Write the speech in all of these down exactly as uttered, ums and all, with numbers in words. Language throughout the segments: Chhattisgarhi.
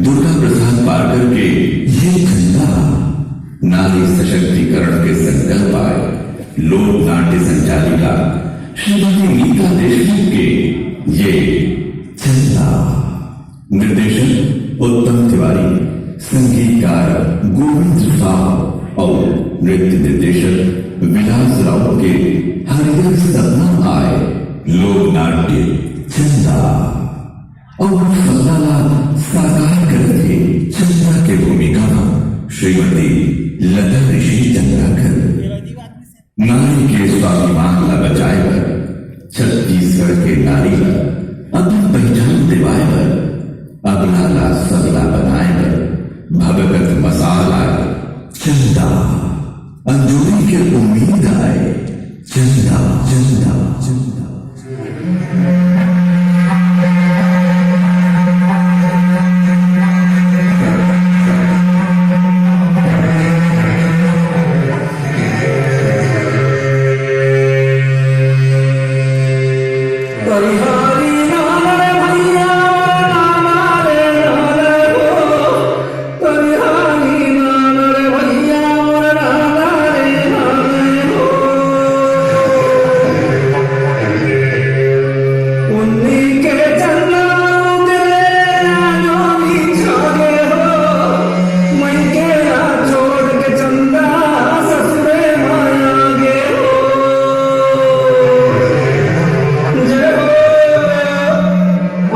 दुर्गा प्रसाद पारकर के ये चंदा नारी सशक्तिकरण के संकल्प आय। लोक नाट्य संचालिका श्रीमती नीता देशमुख के ये चंदा। निर्देशन उत्तम तिवारी, संगीतकार गोविंद साहू और नृत्य निर्देशक विलास राउत के हरियर सपना आय लोक नाट्य चंदा। और सपना ला साकार करत हे चंदा के भूमिका में श्रीमती लता ऋषि चंद्राकर। नारी के स्वाभिमान ला बचाए बर, छत्तीसगढ़ के नारी ला अपन पहचान दिवाए बर, अबला ला सबला बनाए बर भगकत मशाल आय चंदा। अंजोरी के उम्मीद आय चंदा, चंदा, चंदा।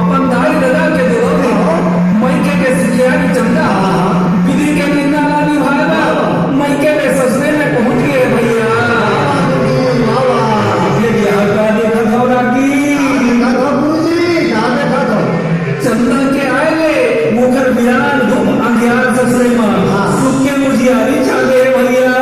अपन दाई ददा के दुलौरी हो, मइके के सिखियारी चंदा, विधि के निंदा ला निभाए बर, मइके ले ससुरे में पहुंच गे भैया। ये बिहार का देखत हो रागी। चंदा के आए ले, ओकर बिरान धूप अंधियार ससुरे में, सुख के उजियारी छा गे भैया।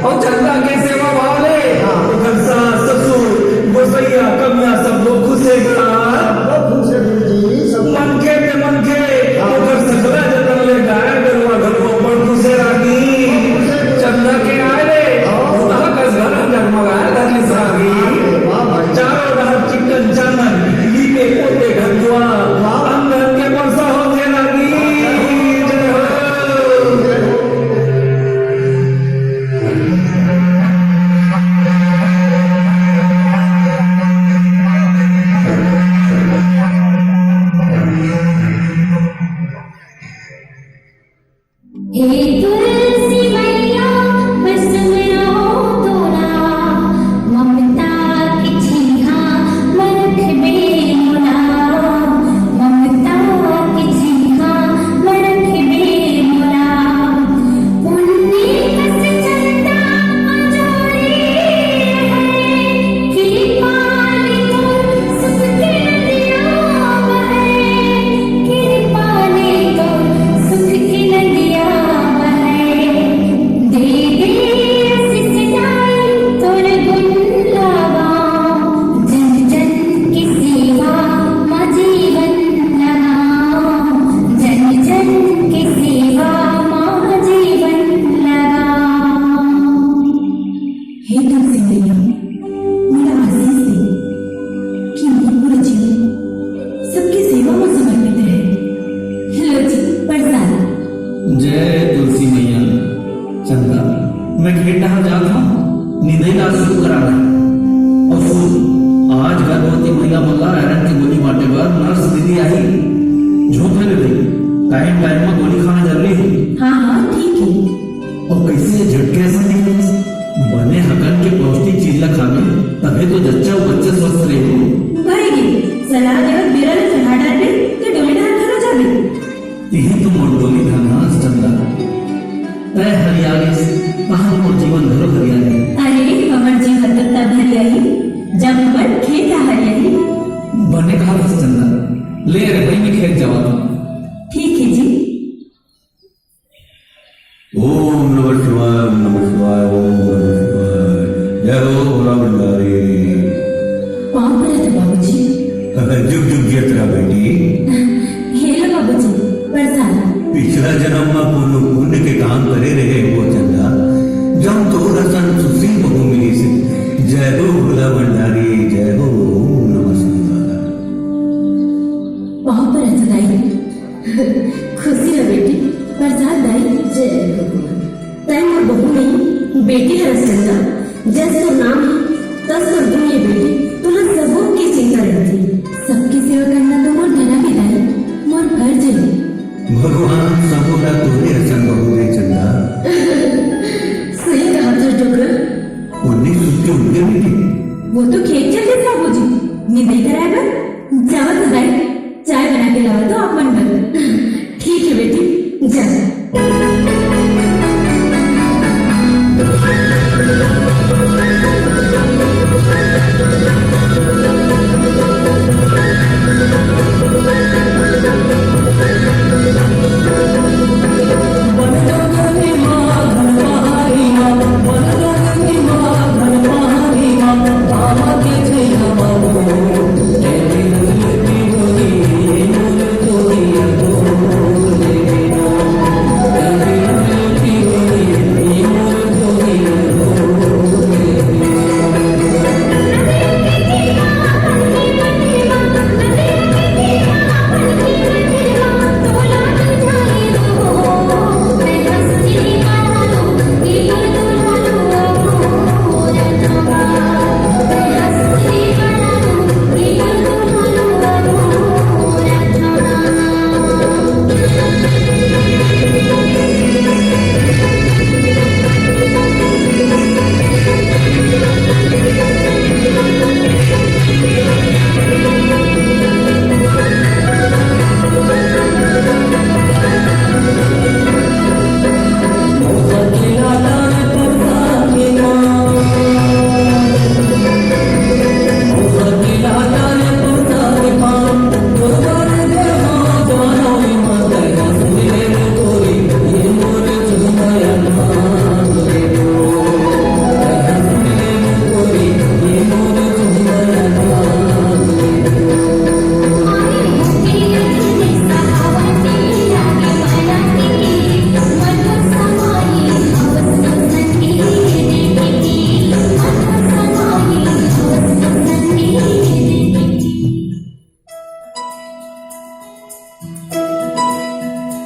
अउ चंदा के सेवा भाव ले, हाँ। ओकर सास, ससुर, गोसैया, कमिया, सब लोग खुश हे गा। सब लोग खुश हे गुरुजी, सब। मनखे ते मनखे, हाँ। ओकर सकला जतन ले गाय गरुवा घलो अपन खुश हे रागी। खुश हे गुरुजी। चंदा के आय ले, हाँ। उतहा कस घर जगमगाय धरलिस रागी। वाह भाई। चारों डहर चिक्कन चंदन, लीपे पोते घर दुआर, वाह। अंगन के परसा होगे रागी। जय हो। हे तुलसी मैया, बस सुनो तोला, ममता के छीहा मरख बे मोला, ममता के छीहा मरख बे मोला। पुन्नी कस चंदा अंजोरी है, कृपा ले तोर सुख के नदिया बहे, कृपा ले तोर सुख के नदिया बहे। दे दे आशीष जाए तोर गुण गावा, जन जन के सेवा मा जीवन लगा, जन जन के सेवा मा जीवन लगा। हे तुलसी मैया, मोला आशीष दे कि मोर पूरा जीवन सबके सेवा मा समर्पित रहे। लो जी, प्रसाद। जय तुलसी मैया। चंदा, मैं खेत डहर जात हंव, निंदई ला शुरू करा रहा। अउ सुन, आज गर्भवती महिला मन ला आयरन के गोली बांटे बर नर्स दीदी आही। झोंक ले भाई, टाइम टाइम मा गोली खाना जरूरी हे। हाँ, हाँ, ठीक हे। अउ कइसे झटके असन निकलिस? बने हकन के पौष्टिक चीज ला खाबे, तभे तो जच्चा अउ बच्चा स्वस्थ रहिबो। भई गे, सलाह देवत बेरा ले चढ़ा डारबे, त डोली डहर घलो जाबे। इही तो मोर डोली धन हस चंदा। तैं हरियालिस, तहाँ मोर जीवन घलो हरियाली। अरे, हमर जीवन तो तब हरियाली, जब हमर खेत ह हरियाली। बने कहा हस चंदा। ले रे भाई, मैं खेत जावत हंव। ठीक हे जी। ओम नमः शिवाय, ओम नमः शिवाय, ओम नमः शिवाय। जय हो भोला भंडारी। पाँव परत हंव बाबूजी। जुग जुग जियत रह बेटी। हे लो बाबूजी, प्रसाद। पिछला जन्म मा कोनो पुण्य के काम करे रहे हो चंदा, जब तोर असन सुशील बहू मिलिस। जय हो भोला भंडारी, जय हो, ओम नमः शिवाय। पाँव खुशी रह बेटी, प्रसाद दाई। जय भगवान। तैं मोर बहू नहीं, बेटी हरस चंदा। जस तोर नाम है, तस तोर गुण है बेटी, तोला सबो के चिंता रहती। सबके सेवा करना तो मोर धरम है दाई, मोर फर्ज है। भगवान सबो ला तोरे असन बहू दे चंदा। सही कहा था डोकरा। उन्नीस सुत्ती उठ गई बेटी। वो तो खेत चल गए बाबूजी, निंदाई कराए बर। जावत हो दाई, चाय बना के लावा तो आप मन बर। ठीक है बेटी, जा।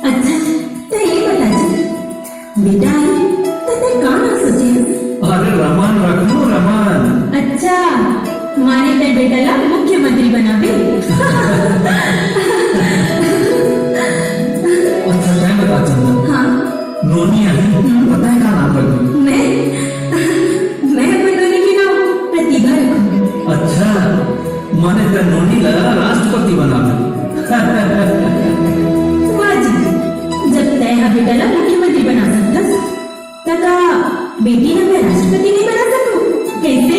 अच्छा, तो ये बता जी, बेटा आई तो तैं का नाम सोचे? अरे रमन रखनू, रमन। अच्छा, माने तैं बेटा ला मुख्यमंत्री बनाबे। अच्छा, तैं बता चंदा। हाँ। नोनी आही, तैं का नाम रखबे? मैं, मैं अपन नोनी के नाम प्रतिभा रखूंगी। अच्छा, माने तैं नोनी ला राष्ट्रपति बनाबे। वाह जी, जब तैं हा बेटा ला मुख्यमंत्री बना सकथस, त का बेटी ला मैं राष्ट्रपति नहीं बना सकूं? कैसे?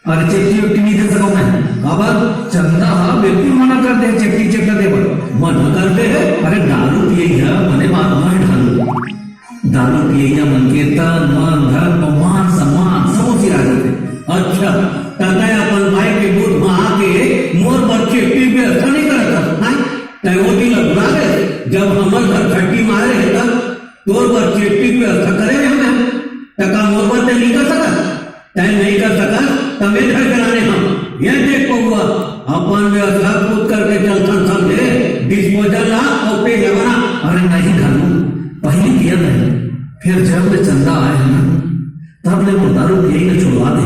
अरे चेपटी वेपटी नहीं दे सकूं मैं। काबर? चंदा हा बिल्कुल मना कर दे चेपटी चेपटा दे बर। मना कर दे है? अरे दारू पिए गया, मने बात मैं ढालू। दारू पिए गया मन के तन, मन, धन, मान, सम्मान, सब उसी आ जाते। अच्छा, तंय अपन भाई के गोठ म आके मोर बर चेपटी व्यवस्था नहीं करत हस, हैं? तंय वो दिन भुला गए, जब हमर घर खट्टी मारे है तब तोर बर चेपटी व्यवस्था करे रहे हैं, त का मोर बर तंय नहीं कर सकत? तंय नहीं कर सकत, त मैं घर कराने हम। ये देख पौवा, अपन व्यवस्था खुद करके चलथन समझे, disposal ला अउ पेज ला बना। अरे नहीं धनु, पहली किया नहीं, फिर जब ले चंदा आए हैं ना, तब ले वो दारू पिए न छुड़वा दे।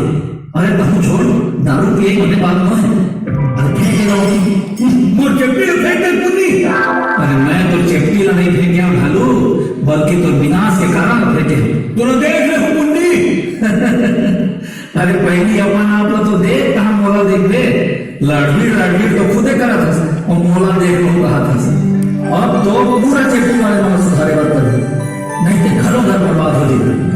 अरे तहूँ छोड़, दारू पिए मने बात न है। अरे क्या कह रहा हूँ? मोर चेपटी ला फेंक दे पुन्नी। अरे मैं तो चेपटी ला नहीं फेंके हूँ ढालू, बल्कि तो विनाश के कारण फेंके हूँ। तोला देख ले हूँ पुन्नी। अरे पहली अपन आप ला तो देख, कहाँ मोला देख दे। लड़बीर लड़बीर तो खुदे करत हस, अउ मोला देख लो कहत हस। अब तो पूरा चेपटी वाले मन सुधारे बर पड़ही, नहीं ते घरो घर बर्बाद हो जाही।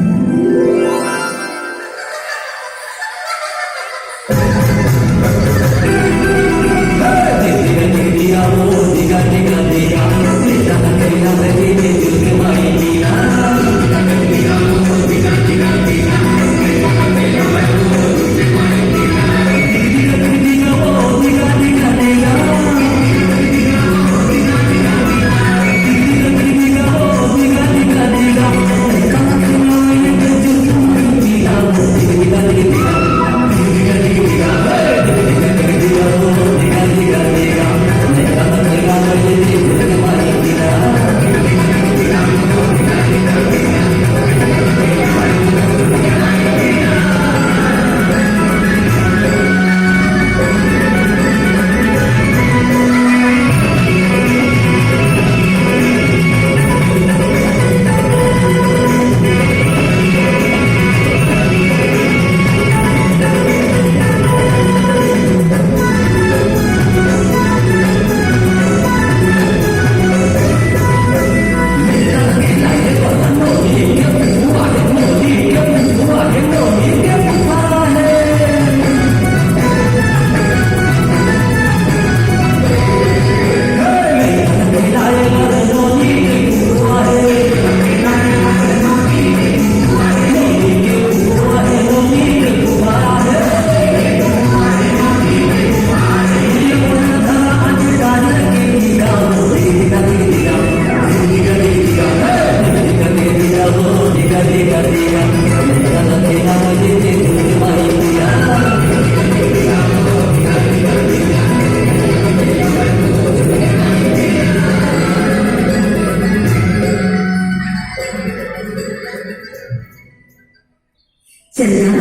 चंदा,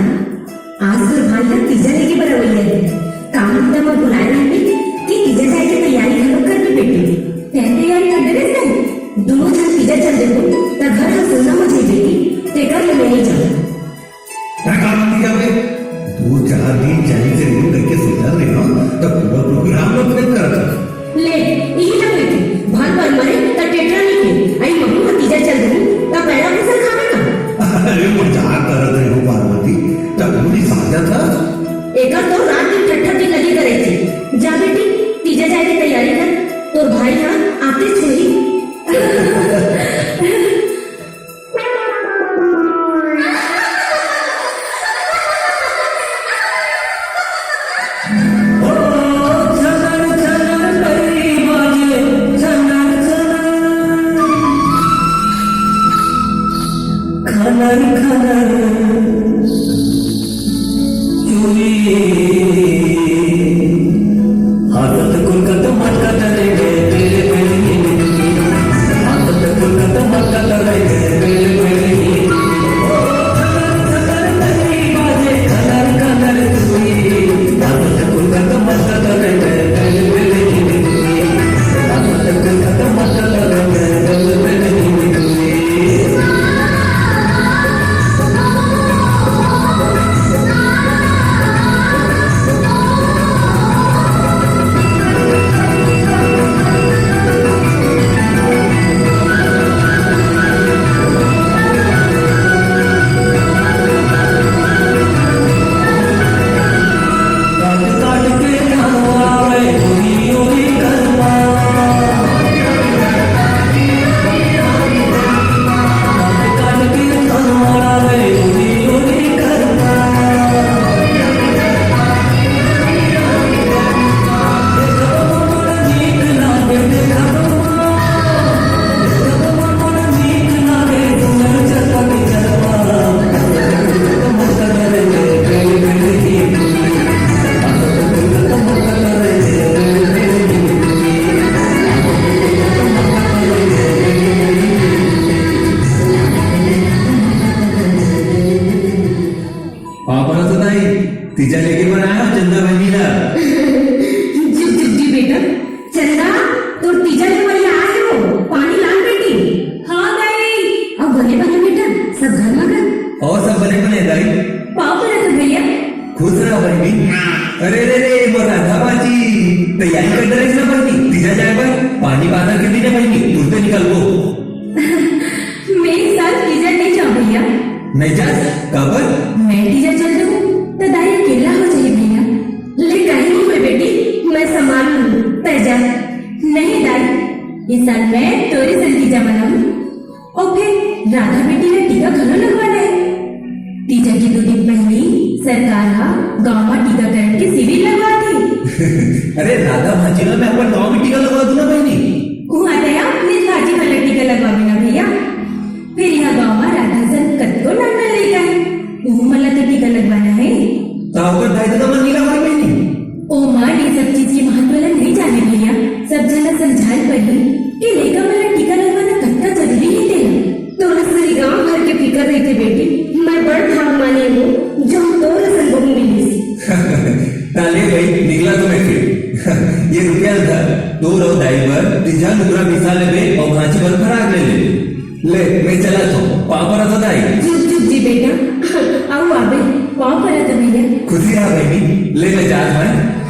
आज तोर भाई ह तीजा लेगे बर अवइया हे। काम बुता म बुलाए रहिबे कि तीजा जाए के तैयारी घलो करबे बेटी। तैं तैयारी कर देबे नहीं? दूनों झन तीजा चल देबो, त घर ह सुन्ना हो जाही बेटी। तेकर ले मैं नइ जांव। मैं का नइ जाबे? दू चार दिन चली जइहू कहिके सुधर रहे हंव, त पूरा program ल फेल करत हस। ले, इही ला कहिथे, भर भर मरे त टेटरा नइ के। अई महूं ह तीजा चल दूं, त पैरा फसल खाबे का? अरे, मजाक करत रहे हंव पार्वती, त पूरी साजत हस। एकर तो रात दिन ठट्ठा दिन लगे करे थे। जा बेटी, तीजा जाए के तैयारी कर, तोर भाई ह आते छुई। तीजा लेके बर आय हंव चंदा बहिनी ला। जुग जुग जी बेटा। चंदा, तोर तीजा लेवइया आय हे वो, पानी लान बेटी। हाँ दाई। अउ बने बने बेटा, सब घर म गा? अउ सब बने बने दाई। पाँव परत हंव भइया। खुश रह बहिनी। अरे रे रे, मोर राधा बाजी, तैयारी कर डरेस ना बहिनी, तीजा जाय बर। पानी बादर के दिन हे बहिनी, तुरते निकलबो। मैं ए साल तीजा नइ जांव भइया। नइ जास? काबर? मैं तीजा चल दूं, त दाई अकेल्ला हो जाही भइया। ले, काहीं नइ होय बेटी, मैं संभाल लूं, तैं जा। नहीं दाई, ए साल मैं तोरे संग तीजा मनाहूं। अउ फेर राधा बेटी ला टीका घलो लगवाना हे। तीजा के दू दिन पहिली सरकार ह गांव म टीकाकरण के शिविर लगवाथे। अरे, राधा भांची ला मैं अपन गांव म टीका लगवा दूं ना बहिनी। उहां तैं अपन भांची मन ला टीका लगवाबे ना भइया। फेर इहां गांव म राधा संग कतको नान नान लइका हे, उहू मन ला तो टीका लगवाना हे। त ओकर दाई ददा मन नइ लगवाय बहिनी? ओ मन ए सब चीज के महत्व ला नइ जाने भइया। सब झन ला समझाय ल परही कि लइका मन ला टीका लगवाना कतका जरूरी हे तेला। तोर असन गांव भर के फिकर रहिथे बेटी, मैं बड़ भागमानी हूं जो तोर असन बहू मिलिस। त ले भई, निकला तो मैं फेर। ये रुपया ल धर, तोर अउ दाई बर तीजा लुगरा बिसा लेबे अउ भांची बर फराक ले लेबे। ले, मैं चलत हंव, पाँव परत हंव दाई। जुग जुग जी बेटा, अउ आबे, पाँव परत हंव भइया। खुशी रह बहिनी, ले मैं जात हंव।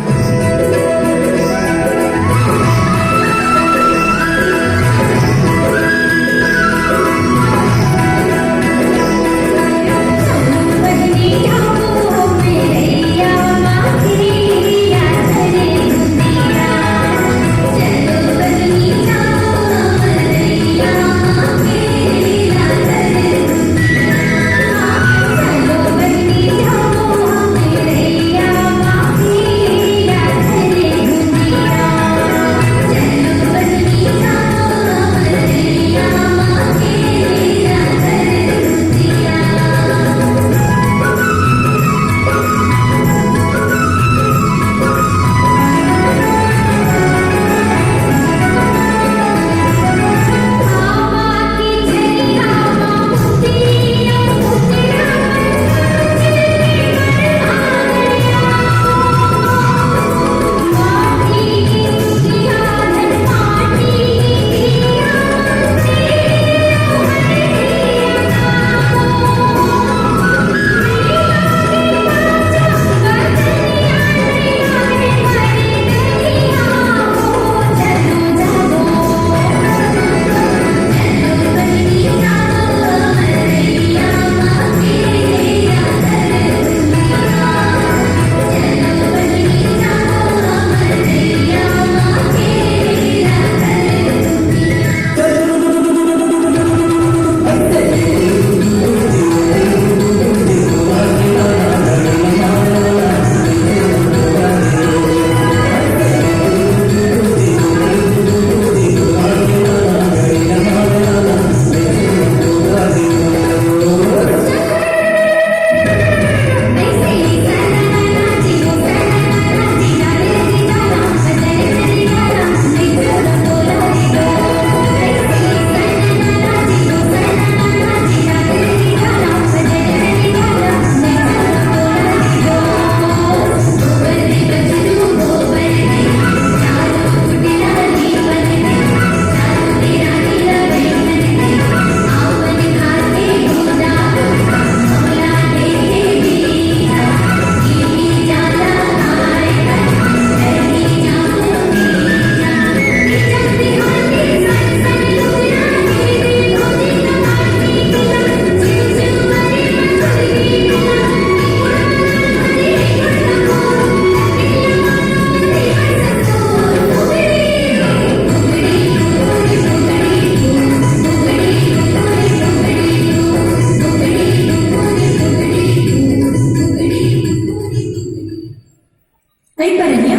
कई परनिया,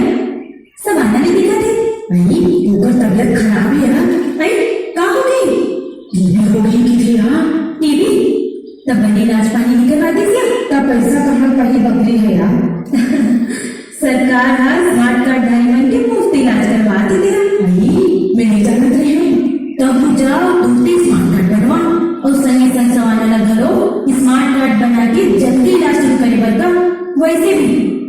सवाना नइ दिखत हे। अरे, ओकर तबियत खराब हे यार। अरे, का हो गे? टीबी हो गे कथे यार। टीबी? त बने इलाज पानी नइ करवा दिस या? त पइसा कहाँ पाही बकरी हे यार। सरकार ह स्मार्ट कार्ड धारी मन के मुफ्त इलाज करवा देथे। अरे, मैं नइ जानत रहेंव। तब जा, तुरते स्मार्ट कार्ड बनवा अउ संगे संग सवाना ला घलो स्मार्ट कार्ड बना के जल्दी इलाज शुरू करे बर का। वैसे भी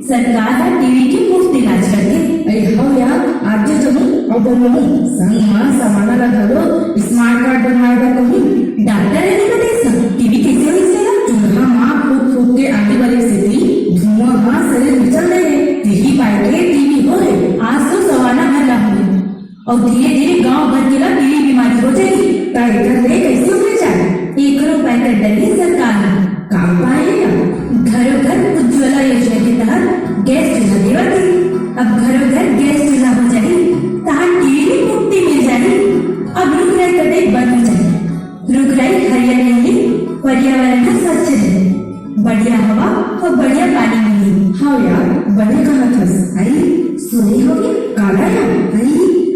सरकार ह टीबी के मुफ्त इलाज करथे। अरे हव यार, आज जो जहूं अउ बनवाहूं, संग म सवाना ला घलो स्मार्ट कार्ड बनवाए बर कहूं। डॉक्टर ह नइ बताइस, टीबी कइसे होइस तेला? चूल्हा म फूंक फूंक के आगी बरे सेती धुआं ह शरीर म चल रहे हे, यही पाए के टीबी हो रहे। आज तो सवाना घर ला होही। अउ धीरे-धीरे गांव भर के ला टीबी बीमारी हो जाही। त एकर ले कइसे उबरे जाए? एकरो उपाय कर डरे सरकार ह। का उपाय हे या? घरो घर उज्ज्वला योजना के तहत गैस चूल्हा देवत हे। अब घरो घर गैस चूल्हा हो जाही, तहां टीबी ले मुक्ति मिल जाही। अब रुख राई कटई बंद हो जाही। रुख राई हरियर रही, पर्यावरण ह स्वच्छ रही, बढ़िया हवा अउ बढ़िया पानी मिली। हव यार, बने कहत हस। अरे, सुने हव या? काला या? अरे,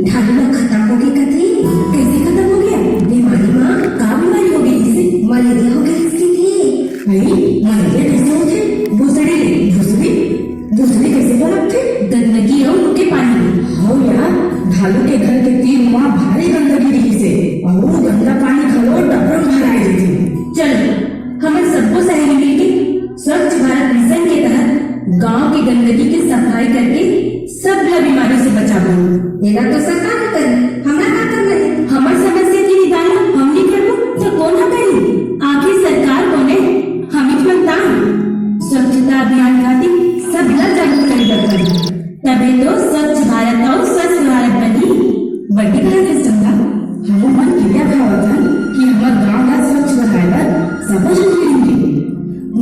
ढालू ला खतम हो गे कथे। कइसे खतम हो गे? बीमारी म का बीमारी हो गे रिहिसे? मलेरिया हो गे रिहिसे कथे। अरे, मलेरिया कइसे होथे? भोसड़ी ले, भोसड़ी। भोसड़ी कइसे पनपथे? गंदगी अउ रुके पानी। हव यार, ढालू के घर के तीर म भारी गंदगी रिहिसे, अउ गंदा पानी घलो डबरा म भराए रहिथे। चलो, हमन सब्बो सहेली मिलके स्वच्छ भारत मिशन के तहत गांव के गंदगी के सफाई करके सब ला बीमारी से बचाबो। एला तो सरकार ह करही, हमला का करना हे? हमर समस्या के निदान हमन नइ करबो, त कोन ह करही? आखिर सरकार कोन ए? हमिच मन तान। स्वच्छता अभियान खातिर सब ला जागरूक करे बर परही। तभे तो स्वच्छ भारत अउ स्वस्थ भारत बनही। बने कहत हस चंदा, हमू मन किरिया खावत हन कि हमर गांव ला स्वच्छ बनाए बर सबो झन मिलजुल के।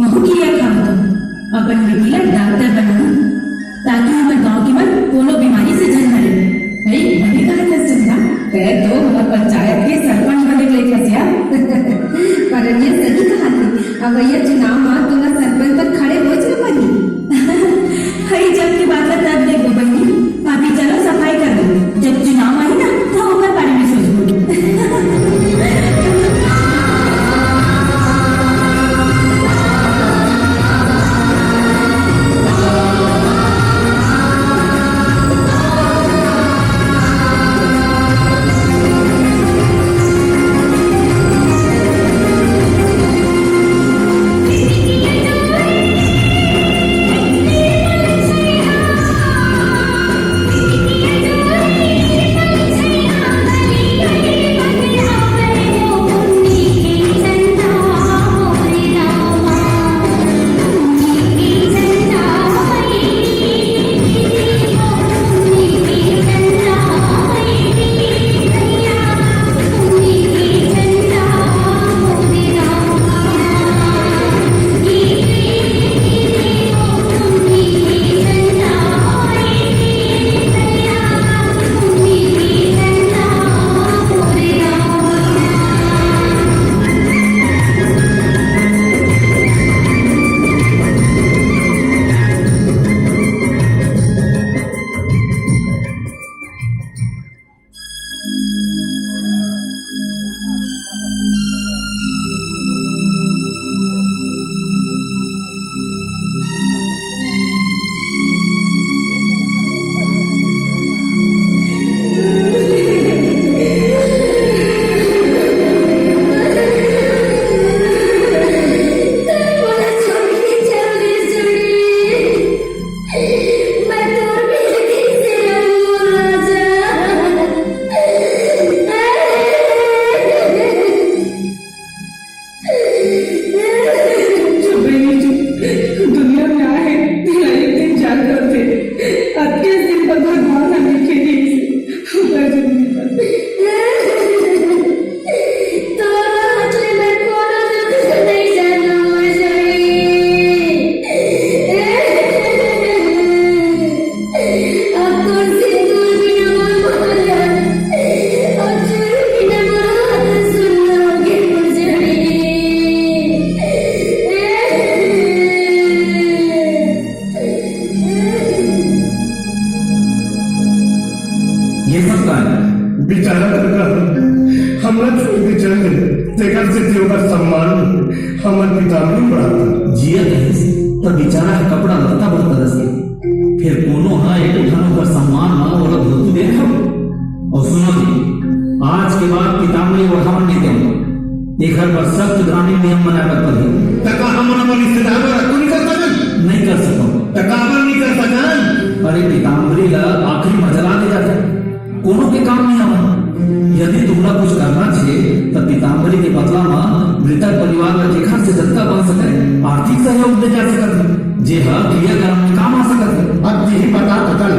महू किरिया खावत हन, अपन बेटी ला डॉक्टर बनाहूं, ताकि हमर गांव के मन कोनो बीमारी से झन मरे। अरे, बने कहत हस चंदा, तैं तो हमर पंचायत के सरपंच बने के लइक हस या। परनिया सही कहत हे, अवइया चुनाव म तोला सरपंच बर खड़े होएच ल परही। हई जब के बात ला तब देखबो बहिनी, अभी चलो सफाई कर लो, जब चुनाव आही ना, तब ओकर बारे में सोचबो। चुप बहिनी, चुप। दुनिया में आहे, तेला एक दिन जान पड़थे। अतके दिन बर भगवान ह लिखे रहिस हे, ओकर जिंदगी बर। तोर हाथ ले मैं कोनो दुख नहीं जानना, माँ जाई। अब तोर सिंदूर बिना मोर मोहल्ला, अब चूरू बिना मोर हाथ सुन्ना होगे मोर जड़ी। ये सब का है? बेचारा लड़का हमला छोड़ के चल दे, तेकर से ओकर सम्मान हमर पितामही बढ़ाता। जियत रहिस, त बेचारा ह कपड़ा लत्ता बर तरस गे। फेर कोनो ह एको ठन ओकर सम्मान म ओला धोती देत हव। अउ सुनो जी, आज के बाद पितामही ओढ़ावन नइ देवं। एखर बर सख्त ग्रामीण नियम बनाए बर परही। त का हमन अपन रिश्तेदार बर अतको नइ कर सकन? नइ कर सकन। त काबर नहीं कर सकन? अरे, पीताम्बरी ला आखिरी मजा ला दे जाथे, कोनो के काम नहीं आवा। यदि तुमला कुछ करना छे, त पीताम्बरी के बदला मा मृतक परिवार ला जेखर से जतका बन सके, आर्थिक सहयोग दे जा सकत हे, जे ह क्रियाकर्म में काम आ सकत हे। अब यही बता पतल,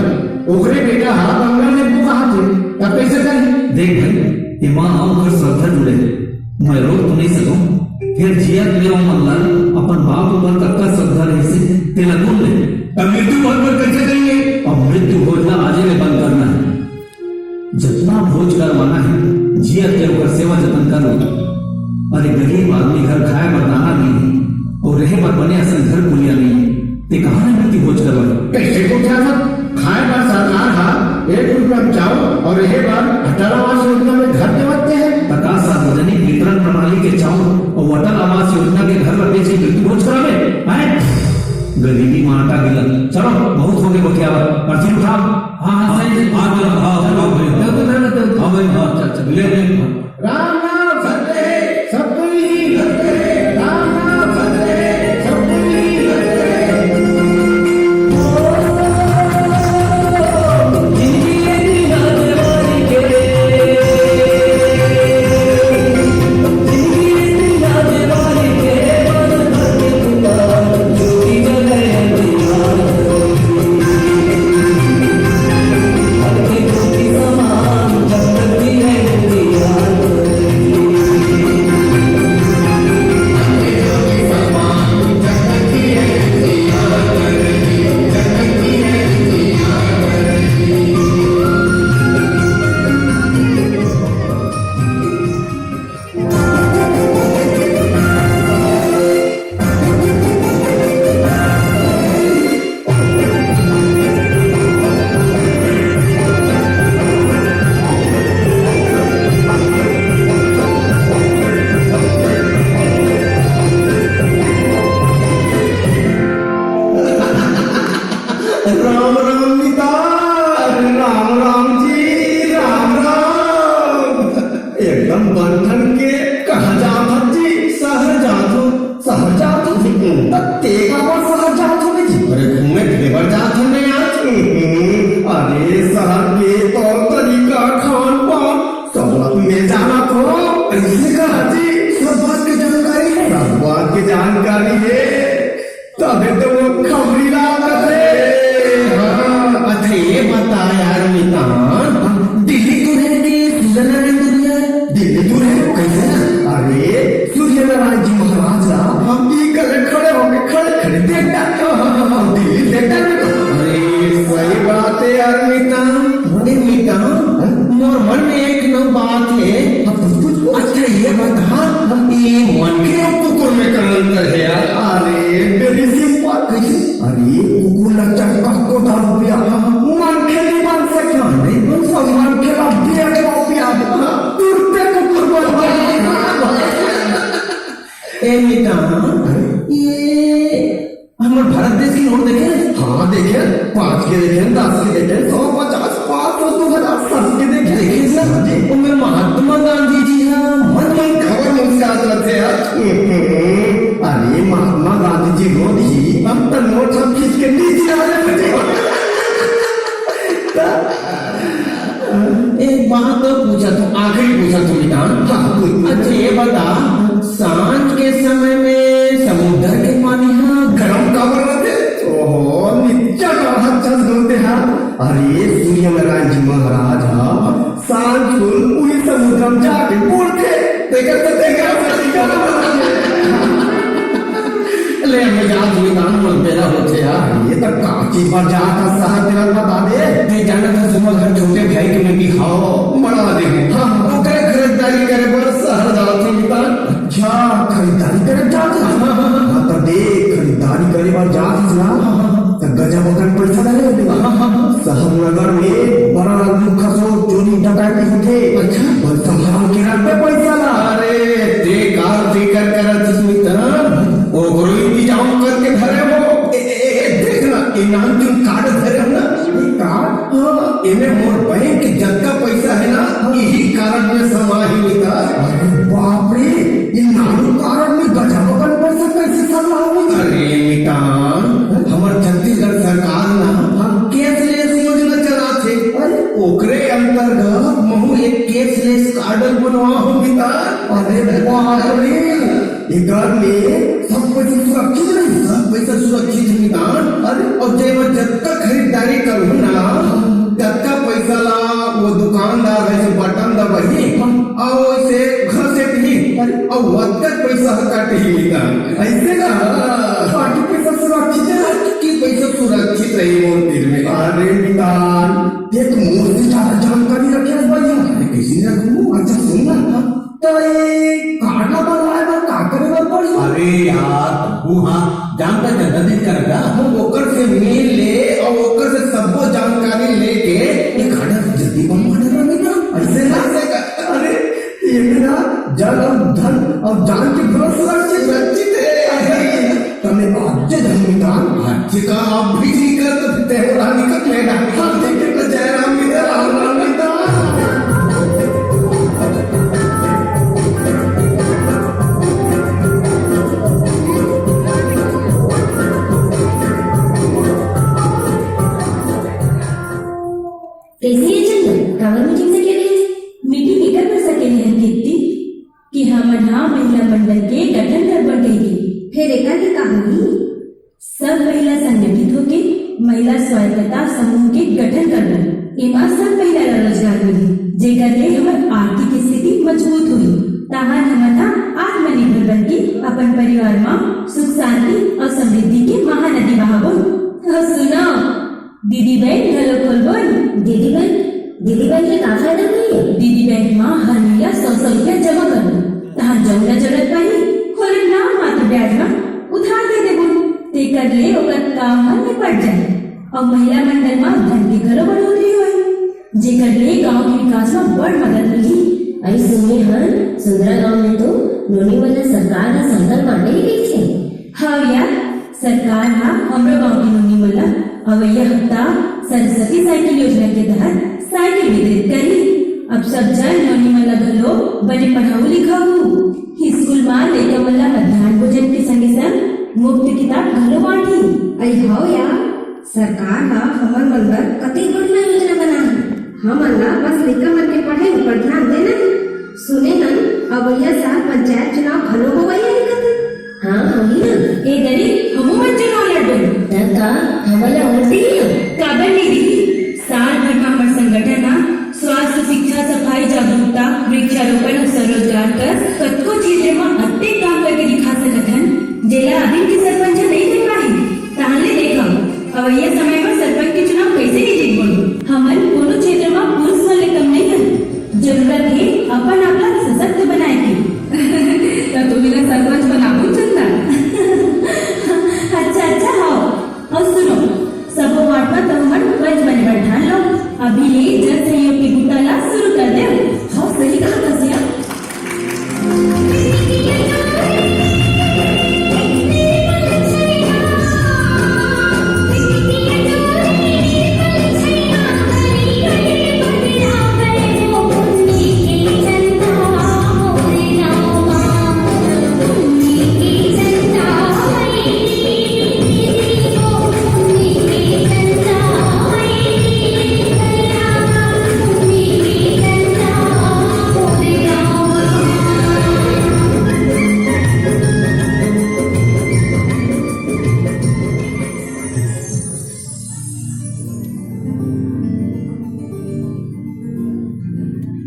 ओकरे बेटा ह बंगला लेबो कहत हे, तब कैसे करही? देख भाई, एमा ओकर श्रद्धा जुड़े हे, मैं रोक तो नहीं सकूं, फेर जियत ले ओमन ला अपन बाप ऊपर कतका श्रद्धा रहिसे, तेला गुन ले। तब मृत्यु भोज पर कैसे करेंगे? अब मृत्यु भोज ला आजे ले बंद करना हे। जतना भोज करवाना हे, जियत ले ओकर सेवा जतन कर लो। अरे, गरीब आदमी घर खाए बर दाना नहीं हे, अउ रहे बर बने असन घर कुलिया नहीं हे, ते कहाँ ले मृत्यु भोज करवाही? कैसे को क्या था? खाए बर सरकार हा एक रुपया में चाउर अउ रहे बर अटल आवास योजना में घर देवत हे। त का सार्वजनिक वितरण प्रणाली के चाउर अउ अटल आवास योजना के घर ला बेच के मृत्यु भोज करावे? हैं? गरीबी मा आटा गिला। चलो, बहुत हो गए बतियावा, अर्थी उठाओ। हाँ, हाँ, सही, सही। हाँ, हाँ, हाँ, हाँ, भाई। दे दो, दे दो, दे दो। हाँ, भाई, हाँ, अच्छा, अच्छा, ले, ले, हाँ। राम नाम सत्य है, सब कोई ही सत्य है। राम नाम सत्य है, सब कोई ही सत्य है। राम राम मितान, राम राम जी, राम राम। एकदम बंधन के कहाँ जात हस जी? शहर जात हूँ। शहर जात हस? त ते काबर शहर जात हस जी? अरे घूमे फिरे बर जात हूँ मैं आज। अरे शहर के तौर तरीका, खान पान, सब बात में जानत हूँ। ऐसे का जी? सब बात के जानकारी है? सब बात के जानकारी है। तभे तो वो खबरी लागत हे। हाँ, अच्छा ये बता यार मितान, दिल्ली दूर है कि सूर्यनारायण दुनिया है? दिल्ली दूर है, कैसे ना? अरे, सूर्यनारायण जी महाराज ला हम ई करे खड़े होके खड़े खड़े देख डारे। हम दिल्ली देख डारे। अरे, सही बात है यार मितान। ए मितान, मोर मन में एक नौ बात है। अब पूछ, पूछ, पूछ। अच्छा, ये बता, ये मनखे अउ कुकुर में का अंतर है यार? अरे, very simple। कैसे? अरे, कुकुर ला चक्का को दारू पिया, मनखे नहीं बन सकता। नहीं बन सकता। मनखे ला बियर को पिया, तुरते कुकुर बन जाए। ए मितान, ये हमर भारत देश के नोट देखे? हाँ, देखे। पाँच के देखे, दस के देखे, सौ, पचास, पाँच सौ, दो हजार, सब के देखे। देखे ना? हाँ जी। ओमे महात्मा गांधी जी ह, मन मन खबर मुस्कात रथे यार। अरे, महात्मा गांधी जी रोज ही हम त नोट हम खींच के नीचे आ रहे थे। एक बात तो पूछत हूँ, आखिरी पूछत हूँ मितान। हाँ, पूछ, पूछ। अच्छा, ये बता, सांझ के समय में समुद्र के पानी ह गरम काबर रथे? ओहो, निच्चा का अच्छा सुनते हैं। अरे, सूर्यनारायण जी महाराज ह सांझ कुन उही समुद्र में जाके बुड़थे, तेकर से तेकर से गरम रथे। ले, मैं जात हूँ, मितान, मोर बेरा होथे यार। ये तो काची पर जात ह शहर, तेला बता दे। नहीं, जानत हस, मोर घर छोटे भाई के में भी हव। बड़ा दे। हाँ, ओकरे खरीदारी करे बर शहर जात हूँ, मितान। अच्छा, खरीदारी करे जात हस? हाँ, हाँ, हाँ। हाँ, तो देख, खरीदारी करे बर जात हस ना, हाँ, हाँ, हाँ। तो गजब अकन पैसा धरे होबे। हाँ, हाँ, हाँ। शहर नगर में बड़ा लुक्खा सो चोरी डकैती होथे। अच्छा। बस संभाल के रखबे पैसा ला। अरे, ते का फिकर करत हस मितान? ओकरो इंतजाम करके धरे हो। ए, ए, ए, ए, देख ना, ए नानचुन कार्ड धरे हो ना? ये कार्ड? हाँ, एमे मोर बैंक के जतका पैसा है ना, यही कार्ड में समाही मितान। अरे बाप रे, ये नानू कार्ड में गजब अकन पैसा कैसे समा होही? अरे मितान, हमर छत्तीसगढ़ अरे, एकर में सब पैसा सुरक्षित रही। सब पैसा सुरक्षित रही, मितान। अरे, अउ जेमा जतका खरीदारी करहूं ना, ततका पैसा ला वो दुकानदार ह जे बटन दबाही, अउ ओइसे घसेटही, अउ ओतका पैसा ह कटही, मितान। अइसे ना, बाकी पैसा सुरक्षित रही। बाकी पैसा सुरक्षित रही मोर तीर में। अरे, मितान, ते तो मोर से ज्यादा जानकारी रखे हस भैया। अरे, कइसे रखहूं? अच्छा, सुन ना। त ये कार्ड ला बनवाए बर का करे बर पड़ही? अरे यार, तू हाँ जानता चंदा दिन कर गा। हम ओकर से मिल ले अउ ओकर से सबो जानकारी लेके ये कार्ड ला जल्दी बनवा लेना, मितान। अइसे ना? अइसे का? अरे, ये मेरा जन अउ धन अउ जान के भरोसा से सुरक्षित हे। अरे, तने आज जे धन, मितान, आज का आप भी निकल तो तेरा निकल लेना। हम देखे तो जय राम मितान, राम राम मितान। कैसी है चंदन? काबर मीटिंग सकेले? मीटिंग एकर बर सकेले हन कीर्ति कि हमन हा महिला मंडल के गठन करबन कहिके। फेर एकर ले का होही? सब महिला संगठित होके महिला स्वायत्तता समूह के गठन करबो। एमा सब महिला ला रोजगार मिलही, जेकर ले हमर आर्थिक स्थिति मजबूत होही। ताहन हमन ह आत्मनिर्भर बनके अपन परिवार म सुख शांति अउ समृद्धि के महानदी बहाबो। अउ सुनो, दीदी बैंक घलो खोलबोन। दीदी बैंक, दीदी बैंक ले का फायदा होही? दीदी बैंक म हर महीना सौ सौ रुपया जमा करबो, तहां जउन ला जरूरत पड़ही, ओला नाम मात्र ब्याज म उधार दे देबो, तेकर ले ओकर काम ह निपट जाही। अउ महिला मंडल म धन के घलो बढ़ोतरी होही, जेकर ले गांव के विकास म बड़ मदद मिलही। अई सुने हन, सुंदरा गांव में तो नोनी मन ला सरकार ह साइकिल बांटे ही रहिथे। हव यार, सरकार ह हमरो गांव के नोनी मन ला अवइया हफ्ता सरस्वती साइकिल योजना के तहत साइकिल वितरित करही। अब सब झन नोनी मन ला घलो बने पढ़ाहू लिखाहू। स्कूल म लइका मन ला मध्यान्ह भोजन के संगे संग मुफ्त किताब घलो बांटही। अई हव यार, सरकार ह हमर मन बर कतेक बढ़िया योजना बनाए हे। हमन ला बस लइका मन के पढ़ाई ऊपर ध्यान देना हे। सुने हन, अवइया साल पंचायत चुनाव घलो होवइया हे कथे। हाँ, होही ना। ए दरी, हमू मन चुनाव लड़बो। तब का, हमन ला वोट दिही? काबर नइ दिही? साल भर म हमर संगठन ह स्वास्थ्य, शिक्षा, सफाई, जागरूकता, वृक्षारोपण अउ स्वरोजगार कस कतको क्षेत्र म अतेक काम करके दिखा सकत हन, जेला अभी के सरपंच ह नइ कर पाही। ताहले देखव, अवइया समय म सरपंच के चुनाव कइसे नइ जीतबो? हमन कोनो क्षेत्र म पुरुष मन ले कम नइ हन। जरूरत हे अपन आप ला सशक्त बनाए के। त तुमन ला सरपंच बनाबो चंदा। अच्छा, अच्छा, हव। अउ सुनो, सबो वार्ड म तुमन पंच बने बर ठान लो। अभी ले जन सहयोग के बूता ला शुरू कर देव। हव, सही कहा कसिया।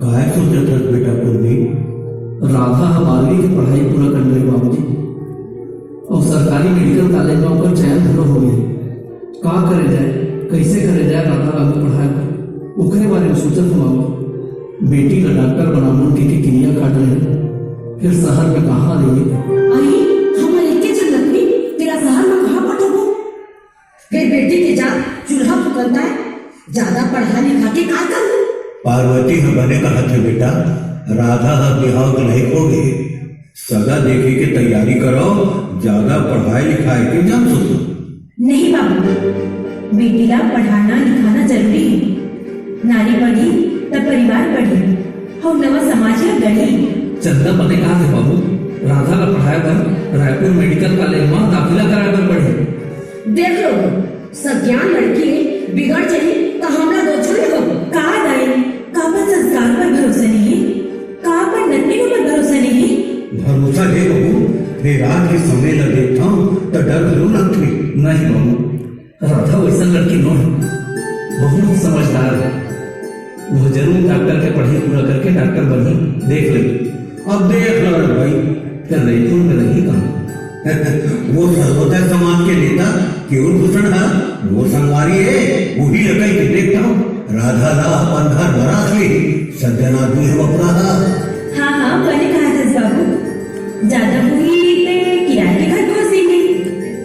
काय सोचत हस बेटा कुर्मी? राधा ह बारहवीं के पढ़ाई पूरा कर ले बाबूजी, अउ सरकारी मेडिकल कॉलेज म ओकर चयन घलो हो गे। का करे जाए, कइसे करे जाए राधा ला आगू पढ़ाए बर, ओकरे बारे म सोचत हंव बाबू। बेटी ला डॉक्टर बनाबो कहिके किरिया खा डरे हंव, फेर शहर म कहाँ ले? अरे, हमर एके झन लकड़ी, तेला शहर म कहाँ पठाबो? फेर बेटी के जात चूल्हा फुकंता हे, जादा पढ़ा लिखा के का करहूं? पार्वती ह बने कहत हे बेटा, राधा ह बिहाव के लायक हो गे, सगा देखे के तैयारी करव, जादा पढ़ाई लिखाई के झन सोचव। नहीं बाबू, बेटी ला पढ़ाना लिखाना जरूरी हे। नारी पढ़ही त परिवार बढ़ही, अउ नवा समाज ला गढ़ही। चंदा बने कहा थे बाबू, राधा ला पढ़ाए बर रायपुर मेडिकल कॉलेज म दाखिला कराए बर पड़ही। देख लो, सज्ञान लड़की बिगड़ जाही त हमला दो झन हो। का दाई, का अपन संस्कार पर भरोसा नहीं हे? का अपन नतनीन पर भरोसा नहीं हे? भरोसा फेर आज के समय ल देखथंव, त डर घलो लगथे। नहीं बाबू, राधा वइसन लड़की नोहे, बहुत समझदार हे। वो जरूर डॉक्टर के पढ़ाई पूरा करके डॉक्टर बनही, देख ले। अब देख लो रे भाई, फिर रैपुर में रही कहाँ? वो सर्वोदय समाज के नेता केवल भूषण हा, वो संगवारी हे, वही लकई के देखता हूँ। राधा ला अपन घर बरात ले, सज्जन आदमी हे बपरा हा। हाँ, हाँ, बने कहा थस बाबू। ज्यादा होही ते किराए के घर खोज देंगे।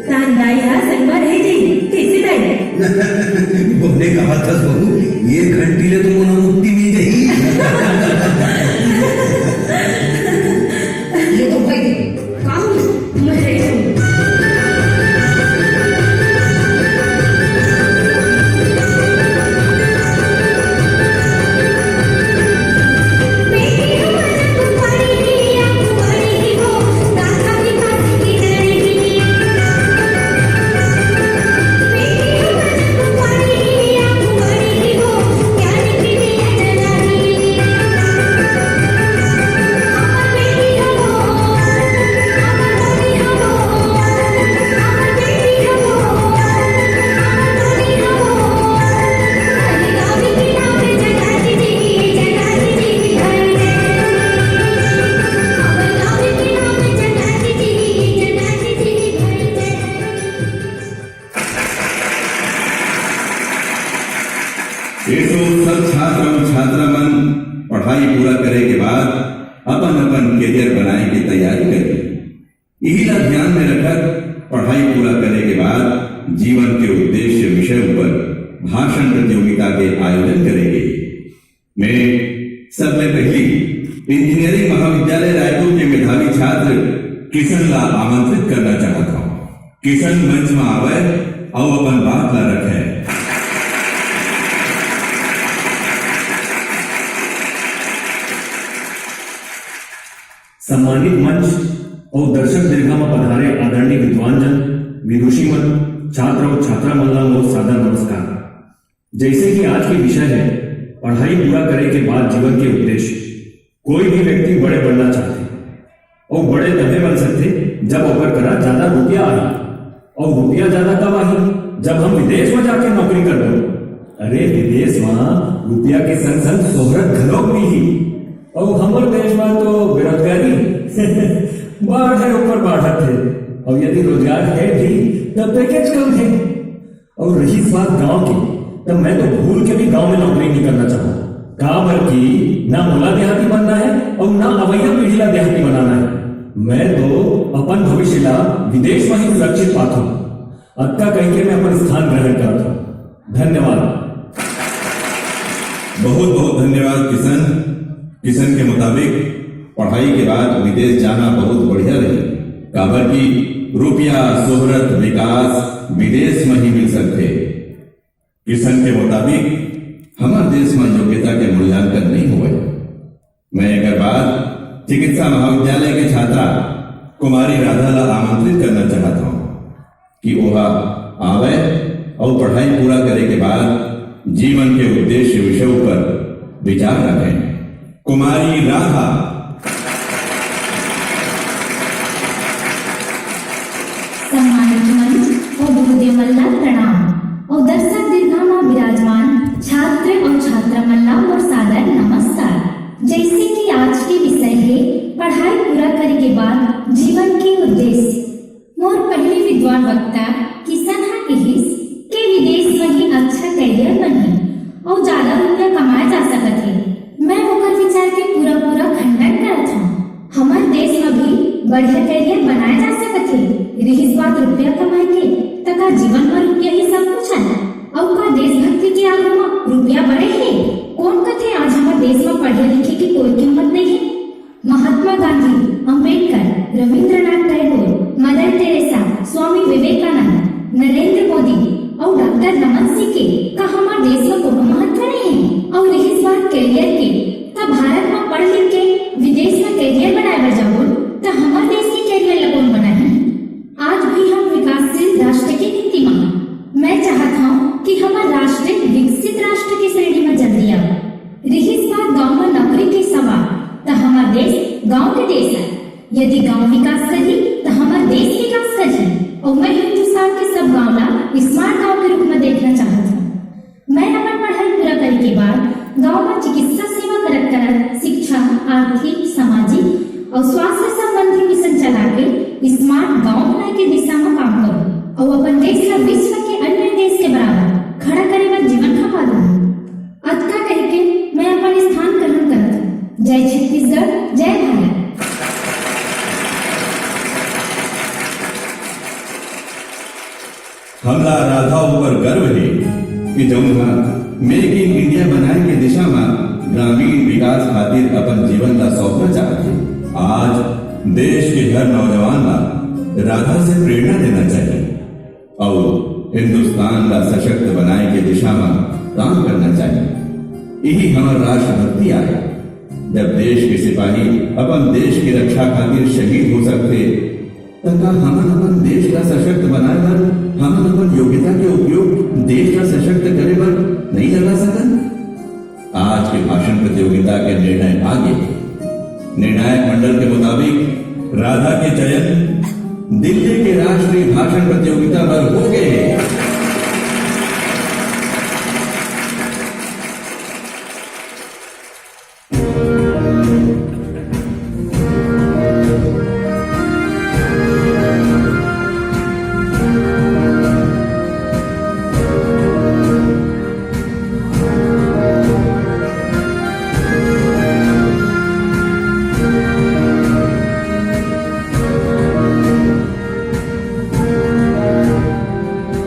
तान दाई हा संगवा रह जाई, कैसे दाई? बने कहा थस बहू, ये घंटी ले तो मोला मुक्ति मिल जाही। ये तो भाई, का हो? मैं रह जाऊँ। ये तो सब छात्र अउ छात्रा मन पढ़ाई पूरा करे के बाद अपन-अपन करियर बनाए के तैयारी करही। इही ला ध्यान में रखत पढ़ाई पूरा करे के बाद जीवन के उद्देश्य विषय ऊपर भाषण प्रतियोगिता के आयोजन करे गे। मैं सबले पहिली इंजीनियरिंग महाविद्यालय रायपुर के मेधावी छात्र किशन ला आमंत्रित करना चाहत हूँ। किशन मंच में आवय अउ अपन बात ला रखे। सम्मानित मंच अउ दर्शक दीर्घा में पधारे आदरणीय विद्वान जन, विदुषी मन, छात्र अउ छात्रा मन ला मोर सादर नमस्कार। जैसे कि आज के विषय है पढ़ाई पूरा करे के बाद जीवन के उद्देश्य। कोई भी व्यक्ति बड़े बनना चाहथे अउ बड़े तभे बन सकथे जब ओकर करा ज्यादा रुपया आही। अउ रुपया ज्यादा कब आही? जब हम विदेश में जाके नौकरी करबो। अरे विदेश में रुपया के संग संग शोहरत घलो मिलही। अउ हमर देश में तो बेरोजगारी बाढ़े ऊपर बाढ़त हे। अउ यदि रोजगार हे भी तब पैकेज कम हे। अउ रहिस बात गांव के, त मैं तो भूल के भी गांव में नौकरी नहीं करना चाहूँ। काबर कि ना मोला देहाती बनना है अउ ना अवइया पीढ़ी ला देहाती बनाना है। मैं तो अपन भविष्य ला विदेश में ही सुरक्षित पाथूं। अतका कहिके मैं अपन स्थान ग्रहण करत हूँ। धन्यवाद। बहुत बहुत धन्यवाद किशन। किशन के मुताबिक पढ़ाई के बाद विदेश जाना बहुत बढ़िया रही, काबर कि रुपया, शोहरत, विकास विदेश में ही मिल सकथे। किशन के मुताबिक हमर देश में योग्यता के मूल्यांकन नहीं होवे। मैं एकर बाद चिकित्सा महाविद्यालय के छात्रा कुमारी राधा ला आमंत्रित करना चाहत हूँ कि ओहा आवय अउ पढ़ाई पूरा करे के बाद जीवन के उद्देश्य विषय ऊपर विचार रखें। कुमारी राधा। सम्मानित मंच अउ गुरुदेव मन ला प्रणाम अउ दर्शक दीर्घा मा विराजमान छात्र अउ छात्रा मन ला मोर सादर नमस्कार। जैसे कि आज के विषय हे पढ़ाई पूरा करे के बाद जीवन के उद्देश्य, मोर पहिली विद्वान वक्ता किशन ह किहिस के विदेश म ही अच्छा करियर बनही अउ जादा रुपया कमाए जा सकत हे। मैं ओकर विचार के पूरा-पूरा खंडन करत हंव। हमर देश म भी बढ़िया करियर बनाए जा सकत हे। रिहिस बात रुपया कमाए के, त का जीवन म रुपया ही सब कुछ हे? अउ का देशभक्ति के आगू म रुपया बड़े हे? कोन कथे आज हमर देश म पढ़े लिखे के कोई कीमत नइ हे? महात्मा गांधी, अंबेडकर, रविंद्रनाथ टैगोर, मदर टेरेसा, स्वामी विवेकानंद, नरेंद्र मोदी अउ डॉक्टर रमन सिंह के का हमर देश म कोनो महत्व नइ हे? अउ रिहिस बात करियर के, त भारत म पढ़ लिख के विदेश म करियर बनाए बर जाबो, त हमर देश के करियर ल कोन बनाही? आज भी हम विकासशील राष्ट्र के नीति म हन। मैं चाहत हंव कि हमर राष्ट्र विकसित राष्ट्र के श्रेणी म जल्दी आवे। रिहिस बात गांव म नौकरी के सवाल, त हमर देश गांव के देश हे। यदि गांव विकास करही, त हमर देश विकास करही। अउ मैं हिंदुस्तान के सब गांव ला स्मार्ट गांव के रूप में देखना चाहत हूँ। मैं अपन पढ़ाई पूरा करे के बाद गांव में चिकित्सा सेवा करत करत शिक्षा, आर्थिक, सामाजिक अउ स्वास्थ्य संबंधी मिशन चला के स्मार्ट गांव बनाए के दिशा में काम करूँ अउ अपन देश ला विश्व के अन्य देश के बराबर खड़ा करे बर जीवन खपा दूँ। अतका कहिके मैं अपन स्थान ग्रहण करत हूँ। जय छत्तीसगढ़, जय भारत। हमला राधा ऊपर गर्व हे कि जऊन ह मेक इन इंडिया बनाए के दिशा म ग्रामीण विकास खातिर अपन जीवन ला सौंपना चाहत हे। आज देश के हर नौजवान ला राधा से प्रेरणा लेना चाहिए अउ हिंदुस्तान ला सशक्त बनाए के दिशा म काम करना चाहिए। यही हमर राष्ट्रभक्ति आय। जब देश के सिपाही अपन देश के रक्षा खातिर शहीद हो सकथे, त का हमन अपन देश ला सशक्त बनाए बर, हमन अपन योग्यता के उपयोग देश ला सशक्त करे बर नइ लगा सकन? आज के भाषण प्रतियोगिता के निर्णय आ गे। निर्णायक मंडल के मुताबिक राधा के चयन दिल्ली के राष्ट्रीय भाषण प्रतियोगिता बर हो गे हे।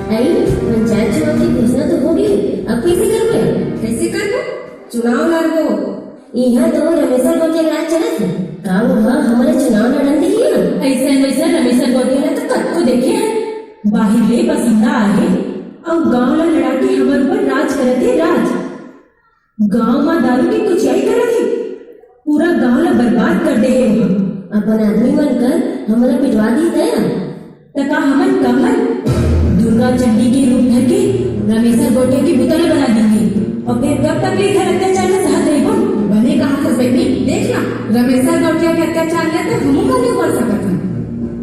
आई, पंचायत चुनाव के घोषणा तो हो गे, अब कइसे करबो? कइसे करबो? चुनाव लड़बो। इहाँ तो रमेशर गोटिया के राज चलत हे। का वो ह हमर चुनाव लड़न दिही? अइसन वइसन रमेशर गोटिया ला तो कतको देखे हन। बाहिर ले बसिंदा आए हे अउ गांव ला लड़ा के हमर ऊपर राज करत हे, राज। गांव म दारू के कुचियाई करत हे, पूरा गांव ला बर्बाद कर दे हे ओहा। अपन आदमी मन कर हमला पिटवा दिही तैं। त का हमन कम हन? दुर्गा चंडी के रूप धर के रमेशर गोटिया के बुता ला बना दिही। अउ फेर कब तक ले इधर अत्याचार ला सहत रहिबो? बने कहा थस बहिनी, देख ना, रमेशर गोटिया के अत्याचार ला तो हमू मन नइ कर सकत हन।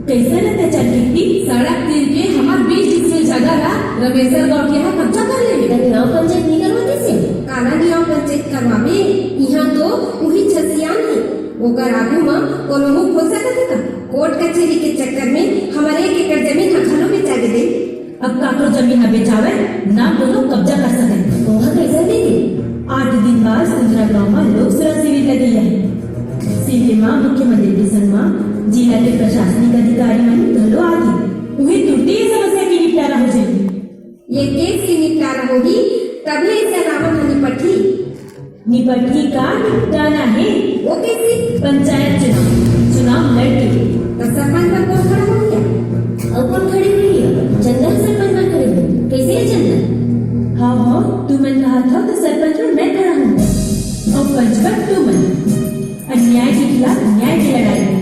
कइसन अत्याचार कीर्ति? सड़क तीर के हमर बीस डिसमिल जगह ला रमेशर गोटिया ह कब्जा कर ले हे। त नियाव पंचायत नइ करवा दिस हे? काला नियाव पंचायत करवाबे? इहाँ तो उही छसियान हे, ओकर आगू म कोनो मुंह खोल सकत हे का? कोर्ट कचेरी के चक्कर में हमर एक एकड़ जमीन ह घलो बेचा गे दे। अब काकरो जमीन ह बेचावय, ना कोनो कब्जा कर सकय। ओहा कइसन दीदी? आठ दिन बाद सुंदरा गांव म लोक सुराज शिविर लगे हे। शिविर म मुख्यमंत्री के संग म जिला के प्रशासनिक अधिकारी मन घलो आथे। उही तुरते ये समस्या के निपटारा हो जाही। ये केस के निपटारा होही, तभे इसे रावण ह निपटही। निपटही का निपटाना हे? वो कइसे? पंचायत चुनाव, चुनाव लड़ के। त सरपंच बर कोन खड़ा होही? अउ कोन खड़े होही? चंदा सरपंच बर खड़े होही। कइसे हे चंदा? हाँ, हाँ, तुमन कहत हव त सरपंच बर मैं खड़ा हूँ। अउ पंच बर तुमन। अन्याय के खिलाफ न्याय के लड़ाई।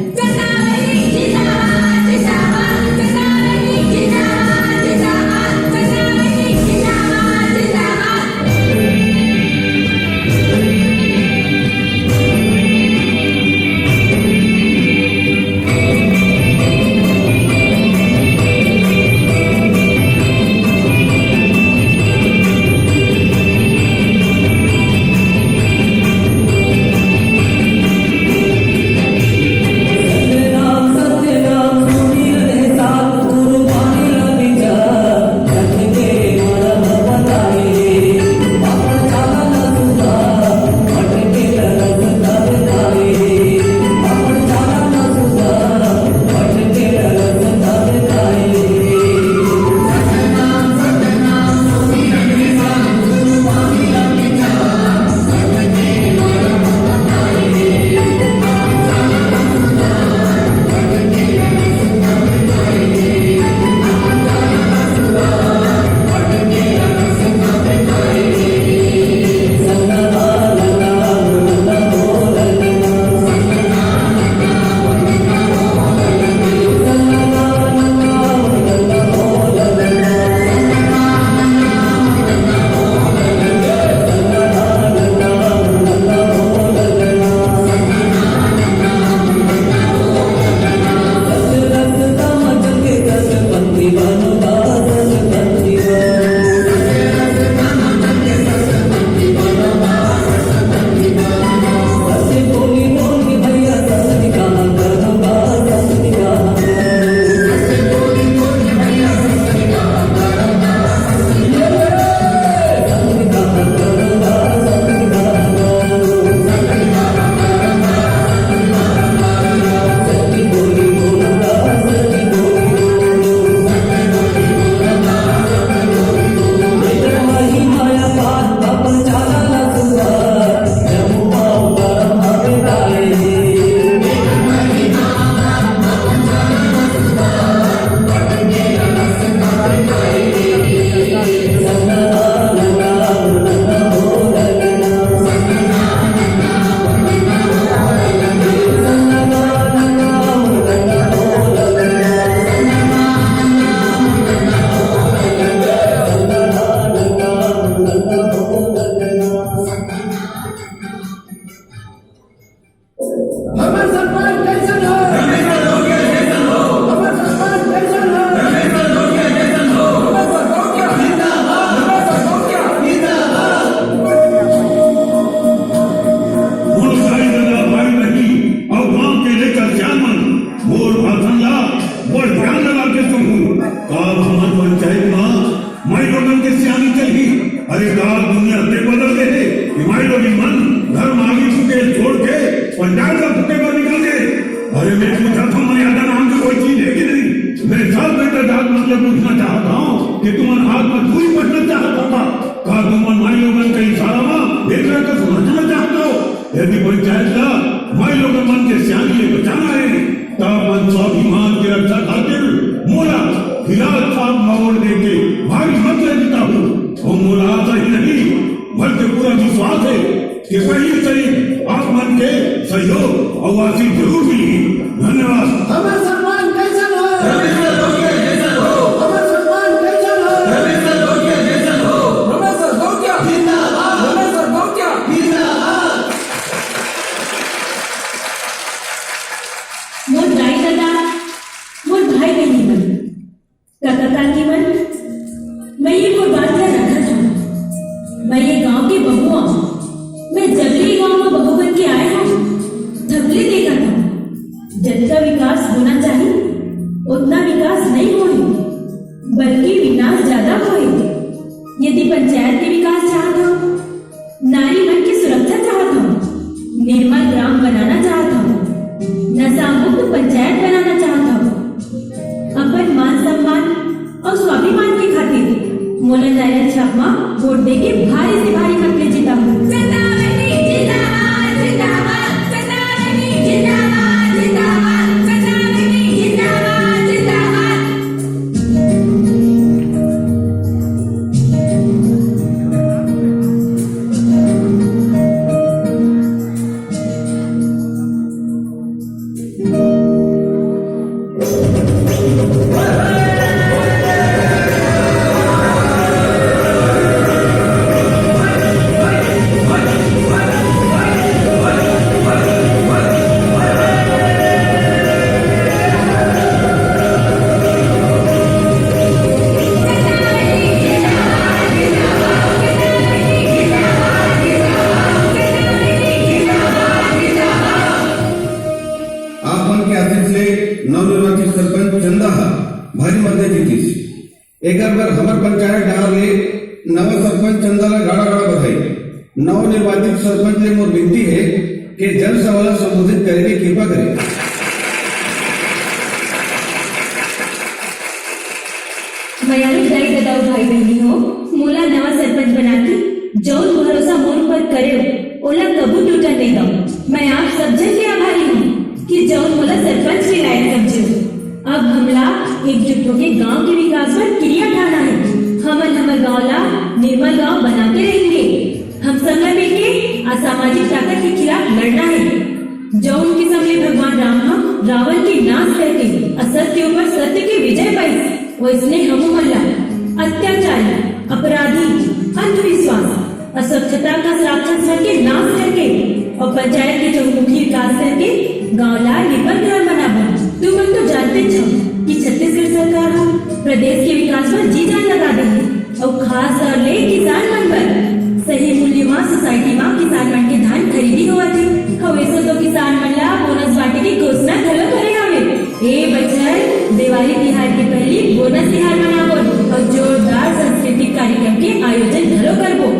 अरे, का दुनिया ते बदल गे हे कि माई लोगिन मन घर म आगी फूके छोड़ के पंडाल ला फूके बर निकल गे। अरे, मैं पूछत हंव, मर्यादा नाम के कोई चीज हे कि नहीं? मैं सब बेटा जात मन ले पूछना चाहत हंव कि तुमन हाथ म चूड़ी पहिनना चाहत हव का? का तुमन माई लोगन के इशारा म एकरा कस नाचना चाहत हव? यदि पंचायत ला माई लोगन मन के सियानी ले बचाना हे, त अपन स्वाभिमान के रक्षा खातिर मोला खिलाड़ छाप म वोट देके भारी मत ले जिताहू। अउ मोला आशा ही नहीं, बल्कि पूरा विश्वास हे कि पहिली तारीख आप मन के सहयोग अउ आशीष जरूर मिलही। धन्यवाद। हमर सरपंच कैसन हो? रमेश सर दौड़िया जैसन हो। हमर सरपंच कैसन हो? रमेश सर दौड़िया जैसन हो। रमेश सर दौड़िया जिंदाबाद। रमेश सर दौड़िया जिंदाबाद। मोर दाई ददा, मोर भाई बहिनी मन, काका काकी मन, मैं ये मोर बात ला रखत हंव। मैं ये गांव के बहू आंव। मैं जब ले गांव म बहू बन के आए हंव, तब ले देखत हंव, जतका विकास होना चाही, ओतना विकास नहीं होए, बल्कि विनाश ज्यादा होए। यदि पंचायत के विकास चाहत हव, नारी मन के सुरक्षा चाहत हव, निर्मल ग्राम बनाना चाहत हव, नशा मुक्त पंचायत बनाना चाहत हव, अपन मान सम्मान अउ स्वाभिमान के खातिर मोला नारियल छाप म वोट देके भारी से भारी मत ले जिताहू। चंदावती जिंदाबाद, जिंदाबाद, चंदावती जिंदाबाद, जिंदाबाद, चंदावती जिंदाबाद, जिंदाबाद। आप मन के आशीष ले नवनिर्वाचित सरपंच चंदा ह भारी मत ले जीतिस। एकर बर हमर पंचायत डहार ले नवा सरपंच चंदा ला गाड़ा गाड़ा बधाई। नवनिर्वाचित सरपंच ले मोर विनती हे के जनसभा ला संबोधित करे के कृपा करे। मयारू दाई ददा अउ भाई बहिनी हो, मोला नवा सरपंच बना के जउन भरोसा मोर ऊपर करे हो, ओला कभू टूटन नइ दंव। मैं आप सब झन के आभारी हूँ कि जउन मोला सरपंच के लायक समझे हो। अब हमला एकजुट होके गांव के विकास बर किरिया ठाना हे। हमन हमर गांव ला निर्मल गांव बना के रहेंगे। हम सब ला मिलके असामाजिक ताकत के खिलाफ लड़ना हे। जउन किसम ले भगवान राम ह रावण के नाश करके असत के ऊपर सत्य के विजय पाइस, वइसने हमू मन ला अत्याचारी, अपराधी, अंधविश्वास, अस्वच्छता कस राक्षस मन के नाश करके अउ पंचायत के चहुमुखी विकास करके गांव ला निर्मल ग्राम बनाबो। तुमन तो जानतेच हव कि छत्तीसगढ़ सरकार ह प्रदेश के विकास बर जी जान लगा दे हे। अउ खास तौर ले किसान मन बर सही मूल्य म सोसाइटी म किसान मन के धान खरीदी होवत हे। अउ एसो तो किसान मन ला बोनस बांटे के घोषणा घलो करे हावे। ए बछर देवारी तिहार के पहिली बोनस तिहार मनाबो अउ जोरदार सांस्कृतिक कार्यक्रम के आयोजन घलो करबो।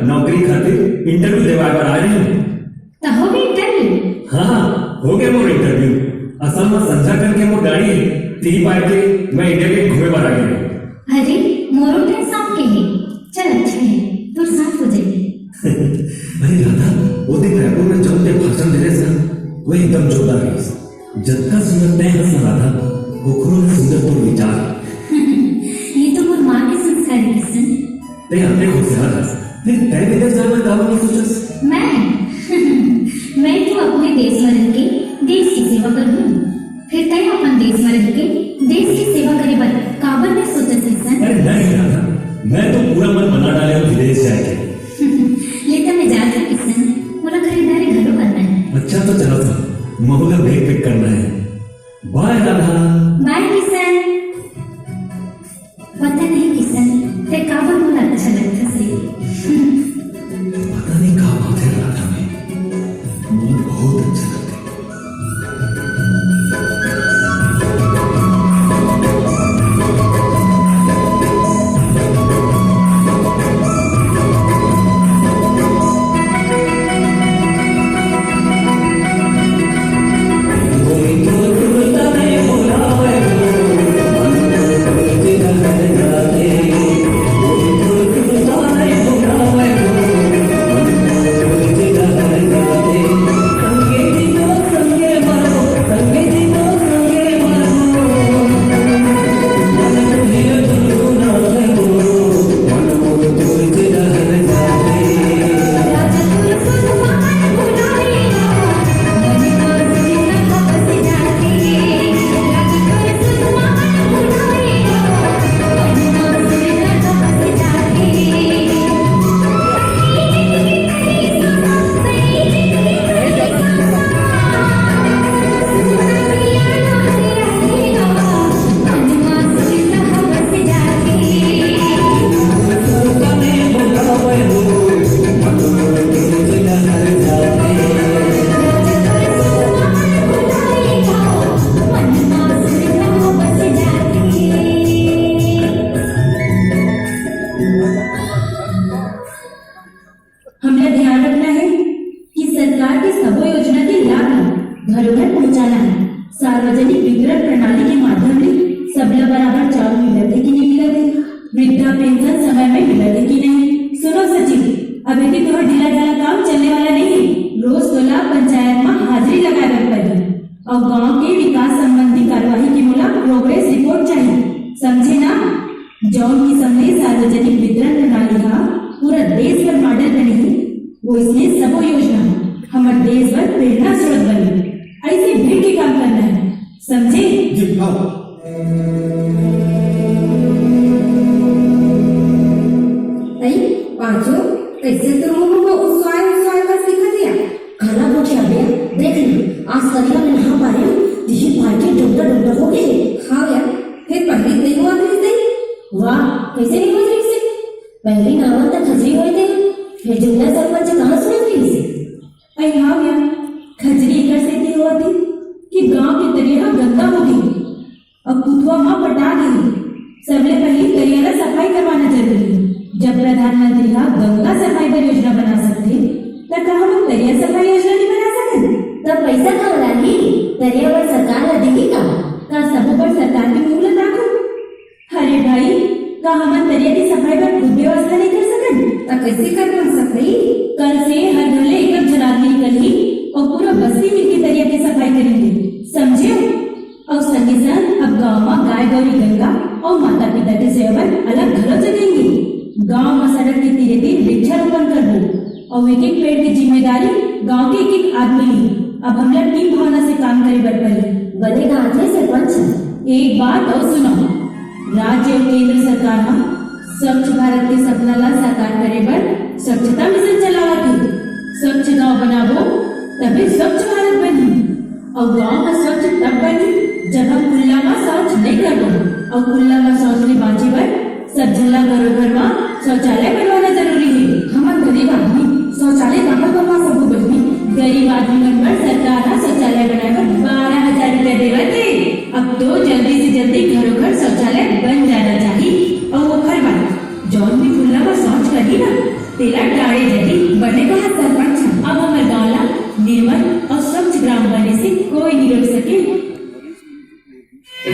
नौकरी खातिर इंटरव्यू देवाय बर आए रहिन। त होगे इंटरव्यू? हाँ, हाँ, होगे मोर इंटरव्यू। असल में संझा करके मोर गाड़ी हे, तिही पाय के मैं इंडिया गेट घूमे बर आ गे। अरे, मोरो ट्रेन सात के हे। चल, अच्छा हे, तोर सात हो जाही। अरे राधा, वो दिन रायपुर में जौन ते भाषण दे रहे सन, वो एकदम जोरदार रहिस। जतका सुंदर तैं हस ना राधा, ओखरो ले सुंदर तोर विचार। ये तो मोर माँ के संस्कार हे किशन। तैं अतेक होशियार हस, फिर तैं विदेश जाए बर काबर नहीं सोचस? मैं? मैं तो अपने देश में रह के देश की सेवा करूँ। फिर तैं अपन देश में रह के देश की सेवा करे बर काबर नहीं सोचस किशन? अरे नहीं राधा, मैं तो पूरा मन बना डाले हूँ विदेश जाए के। ले त मैं जात हूँ किशन, मोला खरीदारी घलो करना हे। अच्छा तो चला था, महू ला बैग पैक करना हे। बाय राधा। बाय किशन। पता नहीं किशन, तैं काबर मोला अच्छा लगथस। पता नहीं का बात हे राधा में, मोला बहुत अच्छा लगथे। हमला ध्यान रखना हे कि सरकार के सबो योजना के लाभ ला घरो घर पहुंचाना हे। सार्वजनिक वितरण प्रणाली के माध्यम ले सबला बराबर चाउर मिलत हे कि नहीं मिलत हे, वृद्धा पेंशन समय में मिलत हे कि नहीं। सुनो सचिव, अब एती तोहर ढीला ढाला काम चलने वाला नहीं हे। रोज तोला पंचायत में हाजिरी लगाए बर पड़ही। अउ गांव के विकास संबंधी कार्यवाही के मोला प्रोग्रेस रिपोर्ट चाहिए, समझे ना? जौन किसम ले सार्वजनिक वितरण प्रणाली हा पूरा देश बर मॉडल बने हे, वइसने सबो योजना हमर देश बर प्रेरणा स्रोत बने, अइसे भिड़ के काम करना हे, समझे? जी, हाँ। अई, पांचो, कइसे तो मुंह में उस्वाय उस्वाय का सीखत हे? खाना को खिया दिया, देख ली, आज तरिया में नहा पारे, तिही पार के डोंटा डोंटा हो गए। हाँ यार, फिर पहली नहीं हुआ थी सही। वाह, कइसे नहीं हुआ सही से? पहली नहावन तक खजरी होए थे, फिर जुमला सरपंच कहाँ सुनत रही से? अई हाँ यार, खजरी एकर सेती होवत हे कि गांव के तरिया ह गंदा हो गे। अब कुथवा म पटा गे हे। सबले पहिली तरिया ल सफाई करवाना जरूरी हे। जब प्रधानमंत्री ह गंगा सफाई बर योजना बना सकथे, त का हमन तरिया सफाई योजना नइ बना सकन? त पइसा कहाँ लागी? तरिया बर सरकार ल दिही का? का सबो बर सरकार के मुंह ल ताकू? अरे भाई, का हमन तरिया के सफाई बर खुद व्यवस्था नइ कर सकन? त कइसे करबो सफाई? कल से हर घर ले एक एक झन आदमी निकलही अउ पूरा बस्ती मिलके तरिया के सफाई करेंगे, समझे? अउ संगे संग अब गांव म गाय गौरी गंगा अउ माता पिता के सेवा बर अलग घलो जगेंगे। गांव म सड़क के तीरे तीर वृक्षारोपण करबो अउ एक एक पेड़ के जिम्मेदारी गांव के एक एक आदमी ली। अब हमला टीम भावना से काम करे बर पड़ी। बने कहा थे सरपंच। एक बात अउ सुनो, राज्य अउ केंद्र सरकार ह स्वच्छ भारत के सपना ला साकार करे बर स्वच्छता मिशन चलावत हे। स्वच्छ गांव बनाबो, तभे स्वच्छ भारत बनही। अउ गांव ह स्वच्छ तब बनही, जब हम खुल्ला म शौच नइ करबो। अउ खुल्ला म शौच ले बांचे बर सब झन ला घरो घर म शौचालय बनवाना जरूरी हे। हमन गरीब आदमी शौचालय काबर बनवा सकबो बहिनी? गरीब आदमी मन बर सरकार ह शौचालय बनाए बर बारह हजार रुपया देवत हे। अब तो जल्दी से जल्दी घरो घर शौचालय बन जाना चाही। अउ ओखर बाद जौन भी खुल्ला म शौच करही ना, तेला टाड़े अरे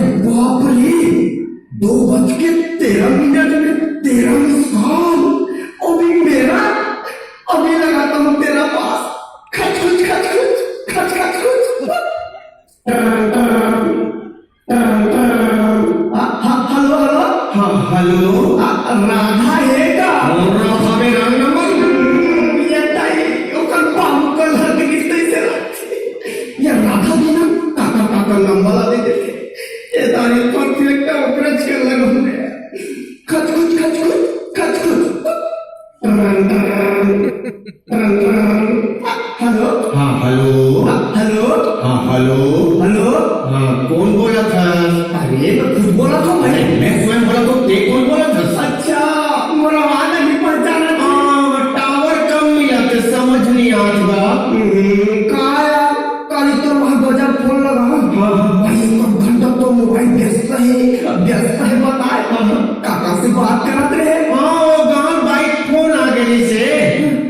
बाप रे, दो बज के तेरह मिनट में तेरह मिस कॉल। अभी मेरा, अभी लगाता हूँ तेरा पास। खच खुच, खच खुच, खच खच खुच। आ, हा, हेलो, हेलो। हाँ, हेलो। आ, राधा हे का? अउ राधा में रंग नंबर। ये ताई, ओकर बाबू कल हर दिन इस तरह से रात। ये राधा भी ना, काका, काका नंबर ला दे देथे। ये ताई, परफेक्ट, ओकरे छेड़ लगो। खच खुच, खच खुच, खच खुच। टन टन, टन टन। हेलो। हाँ, हेलो। हाँ, हेलो। हाँ, हेलो। हेलो। हाँ, कोन बोलत हस? अरे, मैं खुद बोलत हूँ भाई। अरे, मैं स्वयं बोलत हूँ, ते कोन बोलत हस? अच्छा, मोर आवाज नहीं पहचानत। हाँ, टावर कम मिलत हे, समझ नहीं आत बा। हम्म, का यार, काली तोर वहाँ गजब फोन लगा। हाँ। भाई, एक घंटा तो मोबाइल व्यस्त हे, व्यस्त हे, बताए। हाँ। काका से बात करत रहे। हाँ, वो गाँव बाइक फोन आ गए से,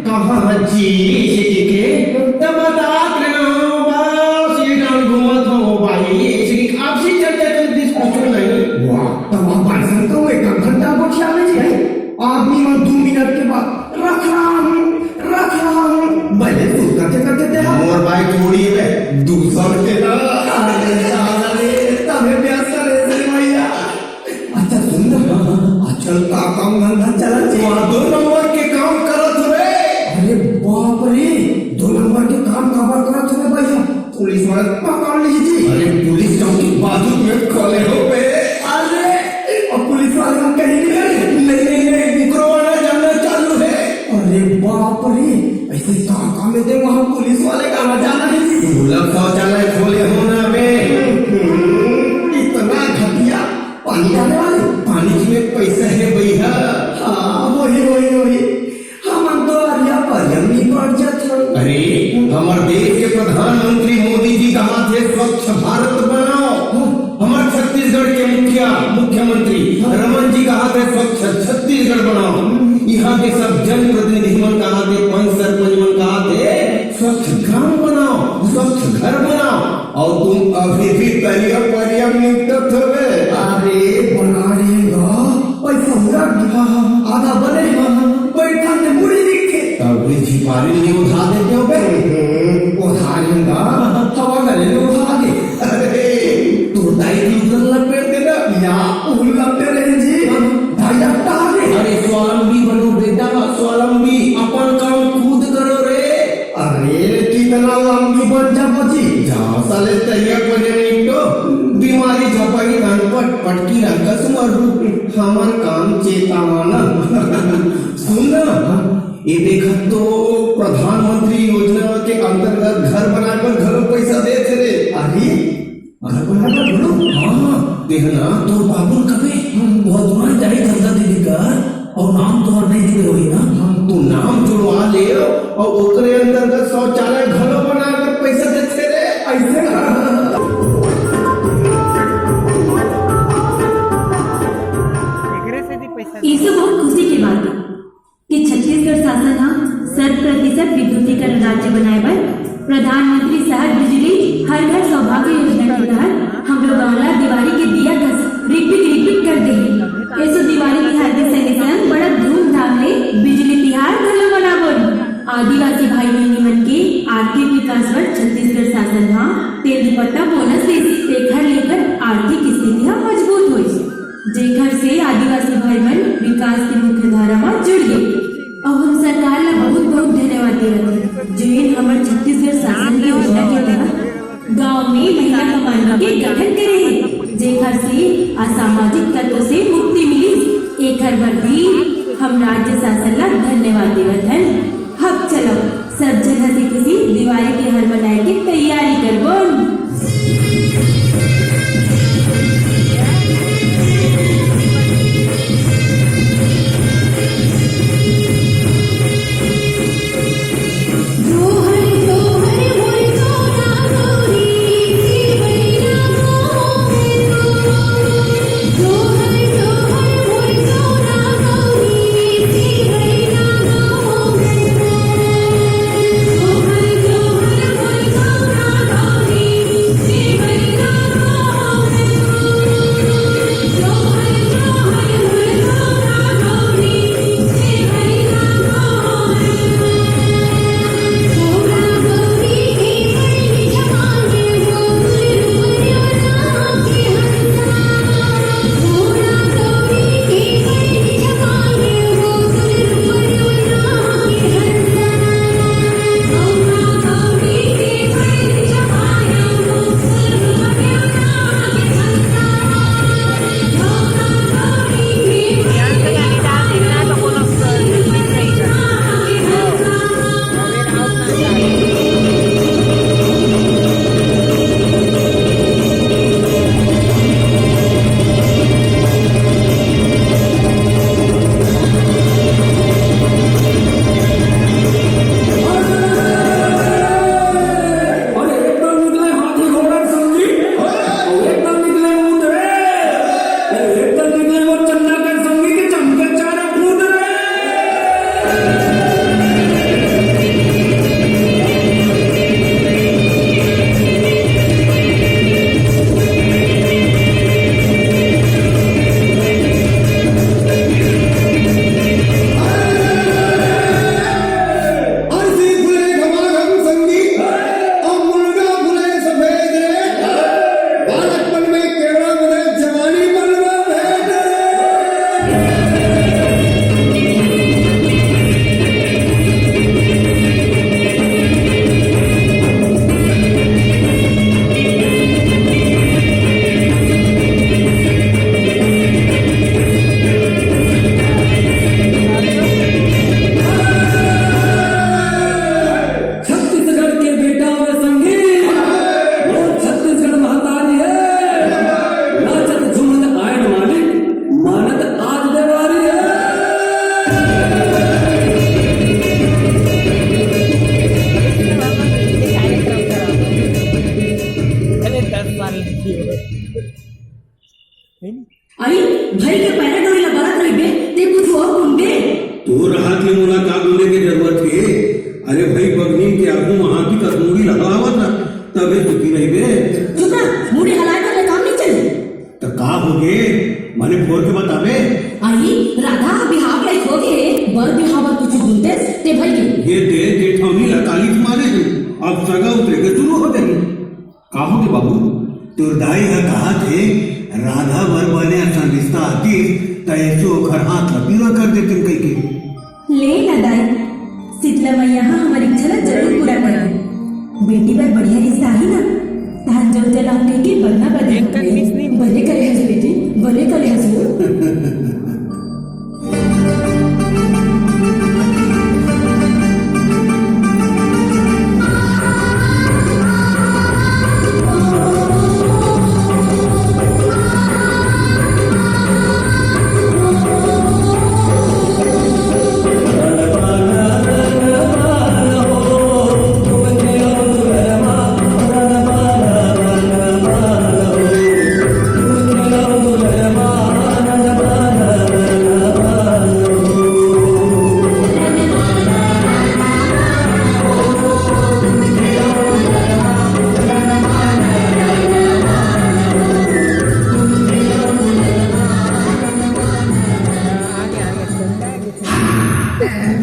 कहाँ हस जी, इसे के, तब बतात रहे हो, बस ये गाँव घूमत हो भाई, इसे की आपसी चर्चा चलती, कुछ नहीं। वाह, तब आप भाई साहब तो एक घंटा गोठिया में जी है। आदमी मन दू मिनट के बाद, "रख रहा हूँ, रख रहा हूँ।" भले तू करते करते तेरा। मोर भाई थोड़ी है, दूसर के ना। अरे साला रे, तबे प्यार करे से भैया। अच्छा सुन ना, आजकल का काम धंधा चलत हे? वहाँ दो नंबर के काम करत हवे। अरे बाप रे, दो नंबर के काम काबर करत हवे भैया? पुलिस वाले पकड़ ली जी। अरे पुलिस चौकी बाजू में खोले हो बे। अरे अब पुलिस वाले हम कहीं नहीं गए। नहीं, नहीं, नहीं, मुकरवाना जाना चालू है। अरे बाप रे, ऐसे का काम है दे वहाँ पुलिस वाले का आना जाना है जी। सुलभ शौचालय खोले हो ना बे। हम्म, इतना घटिया पानी डाले वाले? पानी जी में पैसा है भैया। हाँ, वही, वही, वही। हमन तो अरिया परिया में पड़ जात हन। अरे, हमर देश के प्रधानमंत्री मोदी जी कहा थे, "स्वच्छ भारत बनाओ।" हमर छत्तीसगढ़ के मुखिया, मुख्यमंत्री रमन जी कहा थे, "स्वच्छ छत्तीसगढ़ बनाओ।" यहाँ के सब जनप्रतिनिधि मन कहा थे, पंच सरपंच मन कहा थे, "स्वच्छ ग्राम बनाओ, स्वच्छ घर बनाओ।" और तुम अभी भी तरिया परिया पटकी रखस मरहू, हमर काम चेतावना। सुन ना, ये देखत तो प्रधानमंत्री योजना के अंतर्गत घर बनाए बर घलो पैसा देत हे रे। अरे, घर बनाए बर घलो? हाँ, तेह ना तोर बाबू ल कबे, वो तुरंत जाही गंगा दीदी कर, अउ नाम तोहर नहीं दिए होही ना? हम तो नाम जुड़वा ले अउ ओकरे अंतर्गत शौचालय घलो बनाए बर पैसा देथे रे, ऐसे ना। एकरे से भी पैसा ये सब बहुत खुशी की बात है कि छत्तीसगढ़ शासन ह शत प्रतिशत विद्युतीकरण राज्य बनाए बर प्रधानमंत्री शहर बिजली हर घर सौभाग्य योजना के तहत हमरो गांव ला दिवाली के दिया कस रिकबिक रिकबिक कर दे हे। एसो दिवाली तिहार के संगे संग बड़ा धूमधाम ले बिजली तिहार घलो मनाबोन। आदिवासी भाई बहिनी मन के आर्थिक विकास बर छत्तीसगढ़ शासन ह तेल दुपट्टा बोनस देस, तेखर लेकर आर्थिक स्थिति ह मजबूत होइस, जेखर से आदिवासी भाई मन विकास के मुख्य धारा म जुड़ गे। अउ हम सरकार ला बहुत बहुत धन्यवाद देवत हन, जेन हमर छत्तीसगढ़ शासन के योजना के तहत गांव में महिला कमांडो के गठन करे हे, जेखर से असामाजिक तत्व से मुक्ति मिलिस। एखर बर भी हम राज्य शासन ला धन्यवाद देवत हन। अब चलो, सब झन हंसी खुशी दिवाली तिहार मनाए के तैयारी करबोन। अरे, एक बार निकले हाथी घोड़ा संगी, अउ एक बार निकले ऊंट रे। अरे, एक बार निकले वो चंदा के संगी के चमके चारों कूद रे। अरसी फुले घमाघम संगी, अउ मुनगा फुले सफेद रे। बालकपन में केवड़ा मुड़े जवानी बनवा भेद रे। छत्तीसगढ़ के बेटा अउ संगी, वो छत्तीसगढ़ महतारी हे, नाचत झूमत आयन मालिक, मानत आज देवारी हे। अरे, दस साल लगी है। अरे, भाई के पैरा डोरी ला बरत रहिबे, ते कुछ और सुनबे? तोर हाथ ले मोला का बोले के जरूरत हे? अरे भाई, बगनी के आगू म हाथी कस मुड़ी ला हलावत ना, तभे सुखी रहिबे। चुप रह, मुड़ी हलाए बर ले काम नहीं चले। त का होगे? मने फोर के बताबे। आई, राधा बिहाव लायक होगे, बर बिहाव बर कुछ बोलतेस, ते भाई के। ये दे, जेठौनी ला काली मारे हूँ, अब सगा उतरे के शुरू हो गई। का होगे बाबू? तोर दाई ह कहाथे, राधा बर बने असन रिश्ता आतिस, त एसो ओखर हाथ ल पीला कर देतेन कहिके। ले ना दाई, शीतला मैया ह हमर इच्छा ल जरूर पूरा करही। बेटी बर बढ़िया रिश्ता आही ना, तहन जरूर राम कहिके बरना बदे एक तक मिस नहीं। बने करे हस बेटी, बने करे हस वो।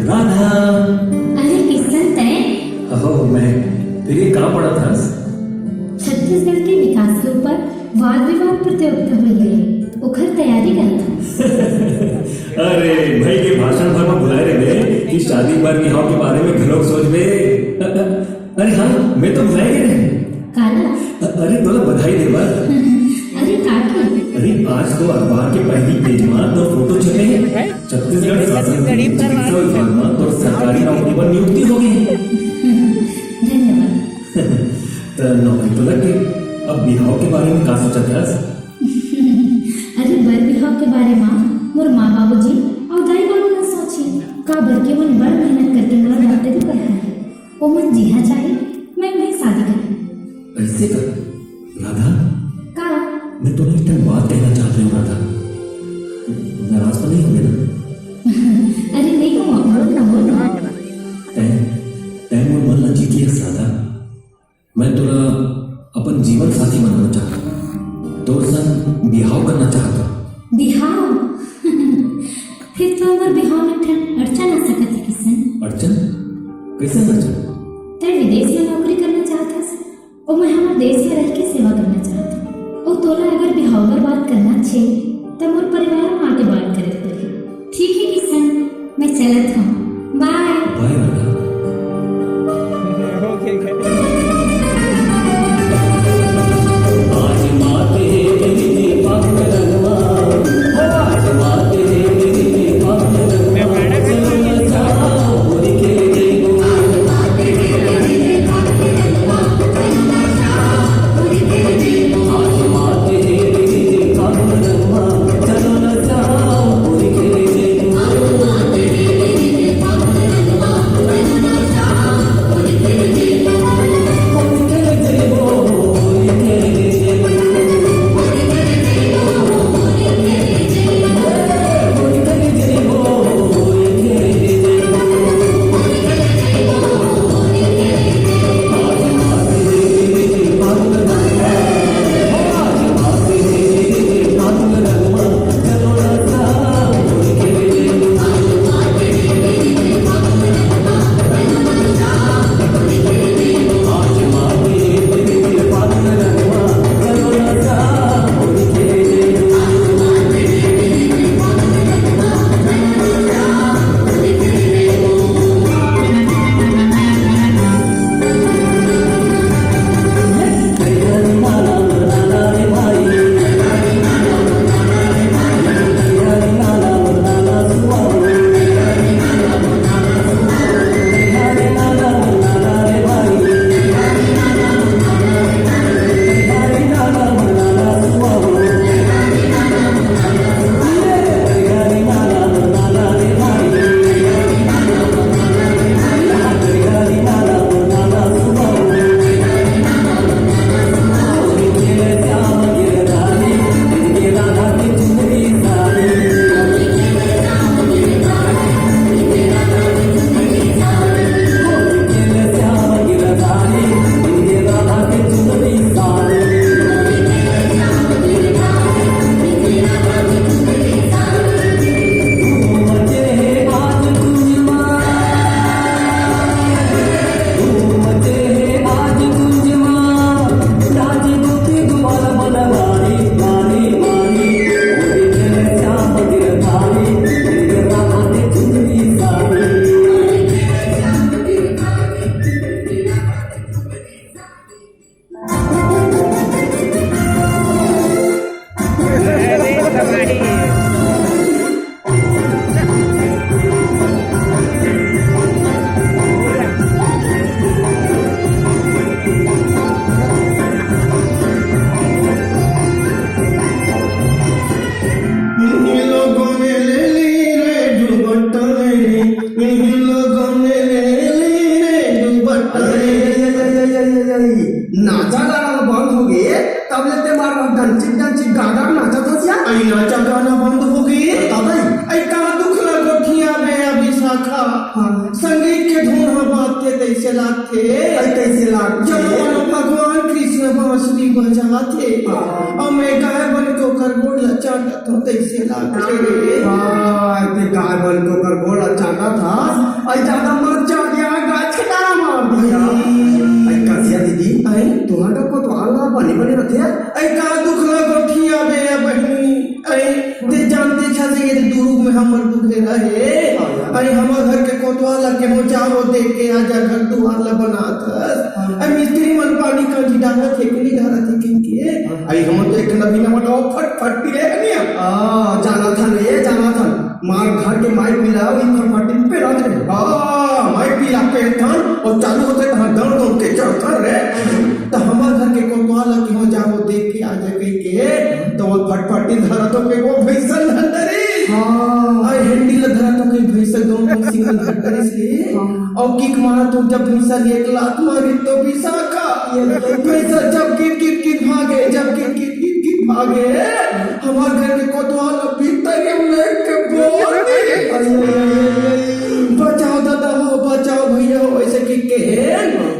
राधा। अरे किशन, तैं? अहो, मैं। फिर ये कहाँ पड़ा था? छत्तीसगढ़ के विकास के ऊपर वाद विवाद प्रतियोगिता होई हे, ओखर तैयारी करत हंव। अरे, भाई के भाषण भर में बुलाए रहे कि शादी बर बिहाव के बारे में घलोक सोचबे। अ, अ, अरे हाँ, मैं तो बुलाए गए रहे। काला? अ-, अरे, तोला बधाई देवा। अरे, का के? अरे, आज तो अखबार के पहली पेज में तो फोटो छपे हे। छत्तीसगढ़ शासन के चिकित्सा विभाग में तो सरकारी नौकरी पर नियुक्ति हो गई। धन्यवाद। त नौकरी तो लग गई, अब बिहाव के बारे में का सोचत हस? अरे, बर बिहाव के बारे में मोर माँ बाबूजी अउ दाई बाबू मन सोचही, काबर के मन बड़ मेहनत करके मोला डॉक्टरी पढ़ाए हे। ओमन जिहां चाही, मैं उहें शादी करहूं। ऐसे का? राधा, का? मैं तोला एक ठन बात कहना चाहत हंव, राधा। नाराज तो नहीं होबे ना? अरे नहीं होवंव, बोल ना, बोल ना। तैं, तैं मोर मन ला जीत लिहस, राधा। मैं तोला अपन जीवन साथी बनाना चाहत हंव। तोर संग बिहाव करना चाहत हंव। बिहाव? फिर तो हमर बिहाव में एक ठन अड़चन आ सकत हे, किशन। अड़चन? कइसन अड़चन? तैं विदेश में नौकरी करना चाहत हस, अउ मैं हमर देश में रह के सेवा करना चाहत हंव। अउ तोला अगर बिहाव बर बात करना हे, त मोर परिवार में आके बात करे के पड़ही। ठीक हे किशन, मैं चलत हंव। बाय। बाय राधा। डंचिक डंचिक गाना नाचत हस या? अई नाचा गाना बंद हो गे। दादा। अई का दुख ला गोठिया में या विशाखा। हाँ। संगीत के धुन ह बाजथे तइसे लागथे। अई तइसे लागथे। जब कोनो भगवान कृष्ण बांसुरी बजाथे। हाँ। अउ मैं गाय बन के ओकर गोड़ ला चाटत हंव तइसे लागथे। हाँ, ते गाय बन के ओकर गोड़ ला चाटत हस। अई जादा मत चाट या, गाय छटारा मार दिही। अई कसिया दीदी, अई? तुंहर कोतवाल ह बने बने रथे? अई का दुख ला गोठिया में या बहिनी? अई ते जानते छस ये दुरुग में हमर दुखेरा हे। हाँ। अई हमर घर के कोतवाल ला केहू जावो देख के आजा, घर दुवार ला बनात हस। हाँ। अई मिस्त्री मन पानी कांजी डारत हे कि नइ डारत हे कहिके। हाँ। अई हमन तो एक नबीना बटाओ फट फट पी ले हनिया। आ, जानत हन रे, जानत हन। मार घर के माई पीला, ओही फटफटी पेरत रहे। हाँ, माई पीला पेरथन, अउ चालू होथे तहाँ दौड़ दौड़ के चढ़थन रे। त हमर घर के कोतवाल ला केहू जावो देख के आजा कहिके, त ओ फटफटी धरत होके ओ भैंसा ल धर डरिस। हाँ। अई हेंडी ल धरत होके भैंसा दौड़ दौड़ सिंगल धर डरिस रे। हाँ। अउ किक मारत हो जब भैंसा ल एक लात मारिस त विशाखा। ये तो भैंसा जब किट किट किट भागे, जब किट किट किट किट भागे, हमर घर के कोतवाल भीतरिया में लेके बोल दिस। अरे, अरे, अरे, अरे। बचाओ दादा हो, बचाओ भैया हो, अइसे कहिके।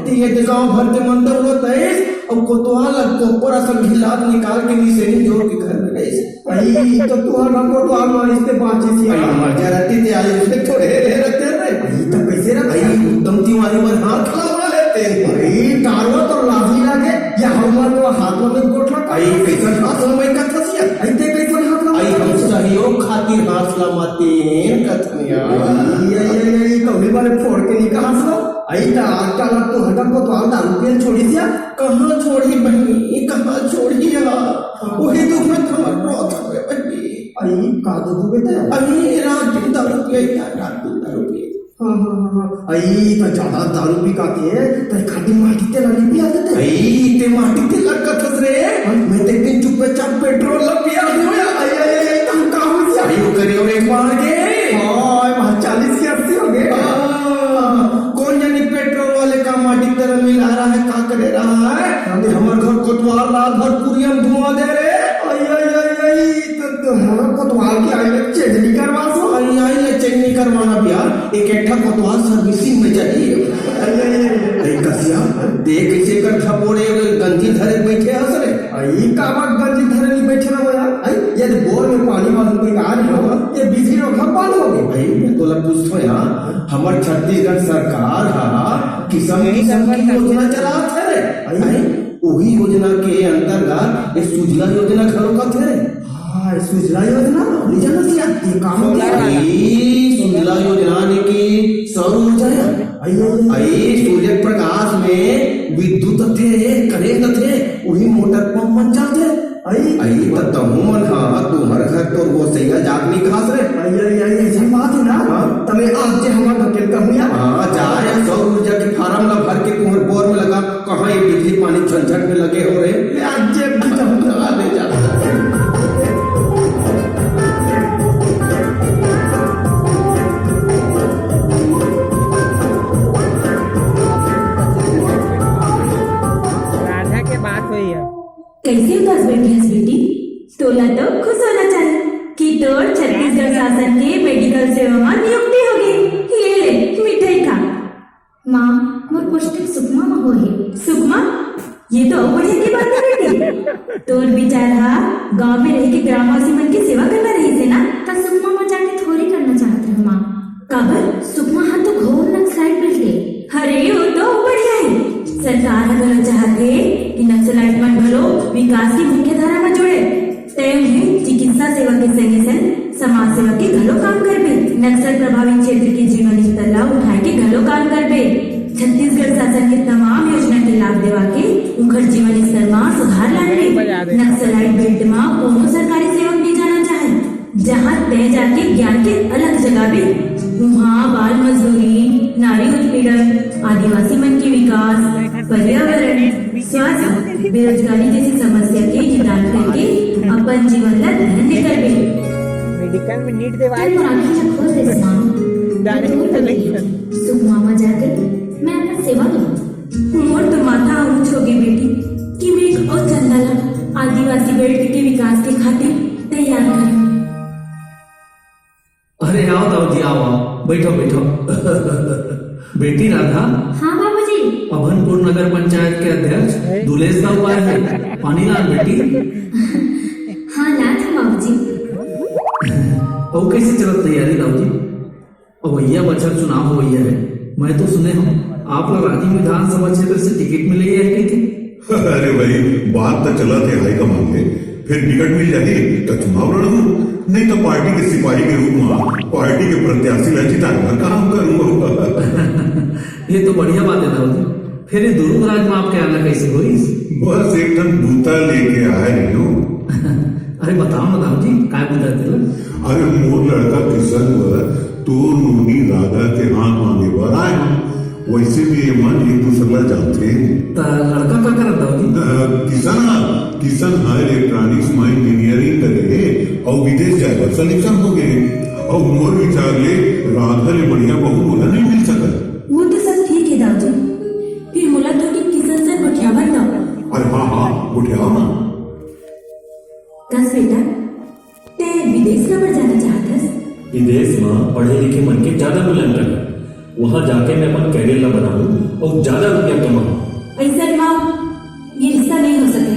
त ये गांव भर के मन दौड़त आइस, अउ कोतवाल ला कोपर असन घिलात निकाल के निसेनी जोर के घर में गइस। अई, त तुंहर घर कोतवाल मारिस ते बांचिस या। अई, मर जा रहती ते आज उसमें थोड़े रहे रहते रे। अई, त कइसे रहते? अई, उत्तम तिवारी मन हाथ लगा लेते। अई, टारवा तो लागी लागे, या हमर तो हाथ में गोठला। अई, कइसन हाथ में कथस या? अई, ते कइसन हाथ में? अई, हम सहयोग खातिर हाथ लमाते हैं कथन या। अई, अई, अई, अई, कभी बारे फोड़ के निकाल सो। अई, त आजकल अब तो हटक कोतवाल दारू पियल छोड़िस या? कहाँ छोड़ही बहिनी, कहाँ छोड़ही या? ओही दुख में त हमर रोत हवे बहिनी। अई, का दुख हवे ते? अई, रात दिन दारू पिए, रात दिन दारू पिए। हाँ, हाँ, हाँ, हाँ। अई, त जादा दारू पी का के, त खाटी माटी तेल ला नइ पिया देते? अई, ते माटी तेल ला कथस रे? हाँ। मैं ते एक दिन चुप्पे चाप पेट्रोल ला पिया दूं या। अई, अई, अई, अई, तुम का हो गया? अई, ओकरे और एक मार के। हाँ, वहाँ चालीस के अस्सी हो गए। हाँ, कौन जानी पेट्रोल वाले का माटी तेल मिला रहा है, का करे रहा है? हाँ। ते हमर घर कोतवाल रात भर पुरिया में धुआं दे रे। अई, अई, अई, अई। त, त हमर कोतवाल के आइल चेंज नइ करवा सो? अरे, आइल चेंज नइ करवाना भैया, एक, एक ठा कोतवाल सर्विसिंग में चाहिए। अरे, अरे, अरे, अरे, कसिया, देख कइसे कर थपोड़े गंजी धरे बइठे हस रे। अरे, का बात गंजी धरे नइ बइठे रहो यार? अरे, ये बोर में पानी वाला कोई आ रहा हो, ये बिजली रोका बंद हो गई। भाई, मैं तोला पूछथों यार, हमर छत्तीसगढ़ सरकार हा किसम किसम की योजना चलात है रे। अरे, अरे, ओही योजना के अंतर्गत ये सुजला योजना घलो कथे। हाँ, सुजला योजना? नइ जानस या? ये का होथे? अरे, सुजला योजना ने के सौर ऊर्जा या। अरे, अरे, अरे। अरे, सूर्य प्रकाश में विद्युत अथे, करंट अथे, उही मोटर पंप मन चलथे। अरे। अरे, त तहूँ मन हा, तुंहर घर तोर गोसैया जात नइ खास रे। अरे, अरे, अरे, अइसन बात हे ना? हाँ। त मैं आज जे हमर ढकेल कहूँ या? हाँ, जा या, सौर ऊर्जा के फार्म ला भर के तुंहर बोर में लगा। कहाँ ये बिजली पानी झंझट में लगे हो रे? ले आज जेब भी चाहूँ चला ले जा। राधा के बात हुई है। कैसे उदास बैठी हस बेटी? तोला तो खुश होना चाहिए कि तोर छत्तीसगढ़ शासन के मेडिकल सेवा में नियुक्ति हो गई। ये ले, मिठाई खा। माँ, मोर पोस्टिंग सुकमा म होए हे। सुकमा? ये तो अउ बढ़िया के बात हे बेटी। तोर विचार हा गांव में रह के ग्रामवासी मन के सेवा करना रहिस हे ना? त सुकमा म जाके थोड़ी करना चाहत रहे माँ। काबर? सुकमा हा तो घोर नक्सलाइट बेल्ट हे। अरे, वो तो अउ बढ़िया हे। सरकार हा घलो चाहत हे कि नक्सलाइट मन घलो विकास की मुख्य धारा म जुड़े। तैं उहें चिकित्सा सेवा के संगे संग समाज सेवा के घलो काम करबे। नक्सल प्रभावित क्षेत्र के जीवन स्तर ला उठाए के घलो काम करबे। छत्तीसगढ़ शासन के तमाम योजना के लाभ देवा के उंखर जीवन स्तर मा सुधार लानबे। नक्सलाइट बेल्ट मा कोनो सरकारी सेवक नइ जाना चाहे, जहाँ तैं जाके ज्ञान के अलख जगाबे। उहाँ बाल मजदूरी, नारी उत्पीड़न, आदिवासी मन के विकास, पर्यावरण, स्वास्थ्य, बेरोजगारी जैसी समस्या के निदान करके अपन जीवन ला धन्य करबे। मेडिकल में नीट देवाई। तैं मोर आँखी ला खोल दे माँ। जाने की तो नहीं। सुकमा म जाके मैं अपन सेवा लूँ। मोर तो माथा ऊंच हो गई बेटी कि मैं एक और चंदा ला आदिवासी बेल्ट के विकास के खातिर तैयार करें। अरे आओ दाऊ जी, आओ, आओ, बैठो, बैठो। बेटी राधा, हाँ बाबूजी। अभनपुर नगर पंचायत के अध्यक्ष दुलेश दाऊ आए हैं, पानी लान बेटी। हाँ, लात हँव बाबूजी। अउ कैसे चलत तैयारी दाऊ जी? अवइया बछर चुनाव होवइया हे, मैं तो सुने हँव आप ला राजिम विधानसभा क्षेत्र से टिकट मिले हे कहिके। अरे भाई, बात तो चलत हे हाईकमान ले, फेर टिकट मिल जाही त चुनाव लड़हूँ, नहीं तो पार्टी के सिपाही के रूप में पार्टी के प्रत्याशी ला जिताए बर काम करूँ। ये तो बढ़िया बात हे दाऊ जी। फेर ये दुरूग राज में आपके आना कैसे होइस? बस एक ठन बूता लेके आए रहेंव। अरे बताओ ना दाऊ जी, काय बूता हे तेला? अरे मोर लड़का किशन बर तोर नोनी राधा के हाथ मांगे बर आए हँव। वैसे भी ये मन एक दूसर ला जानथे। त लड़का का करत दाऊ जी? अ, किशन हा, किशन हा electronics में engineering करे हे अउ विदेश जाए बर selection हो गए हे। अउ मोर विचार ले राधा ले बढ़िया बहू मोला नहीं मिल सकत। वो तो सब ठीक हे दाऊ जी, फेर मोला थोड़ी किशन से गोठियावन दाऊ। अरे हाँ, हाँ, गोठियाओ ना। कस बेटा, तैं विदेश काबर जाना चाहत हस? विदेश म पढ़े लिखे मन के जादा मूल्यांकन हे। वहाँ जाके मैं अपन career ला बनाहूँ अउ जादा रुपया कमाहूँ। अइसन म ये रिश्ता नहीं हो सके।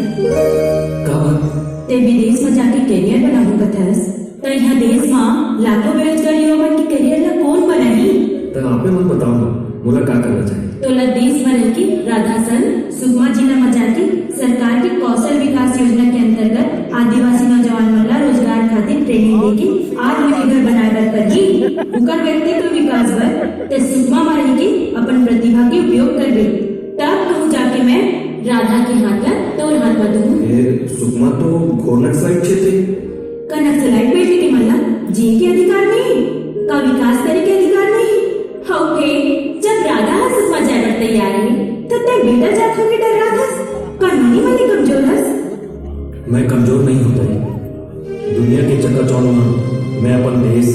का बात? तैं विदेश म जाके career बनाहूँ कथस, त इहाँ देश म लाखों बेरोजगार युवा मन के career ला कौन बनाही? त आपे मन बताओ ना, मोला का करना चाहिए? तोला देश म रहिके राधा सन सुकमा जिला म जाके सरकार के कौशल विकास योजना के अंतर्गत आदिवासी नौजवान मन ला रोजगार खातिर training देके आत्मनिर्भर बनाए बर परही। उकर व्यक्तित्व विकास बर तैं सुकमा म रहिके अपन प्रतिभा के उपयोग करबे, तब कहूँ जाके मैं राधा के हाथ ला तोर हाथ म दूँ। ए, सुकमा तो घोर नक्सलाइट क्षेत्र हे। का नक्सलाइट बेटी के मन ला जिए के अधिकार नहीं? का विकास करे के अधिकार नहीं? अउ फेर जब राधा ह सुकमा जाए बर तैयार हे, त तैं बेटा जात होके डर्राथस? का नोनी मन ले कमजोर हस? मैं कमजोर नहीं हँव दाई। दुनिया के चकाचौंध म मैं अपन देश,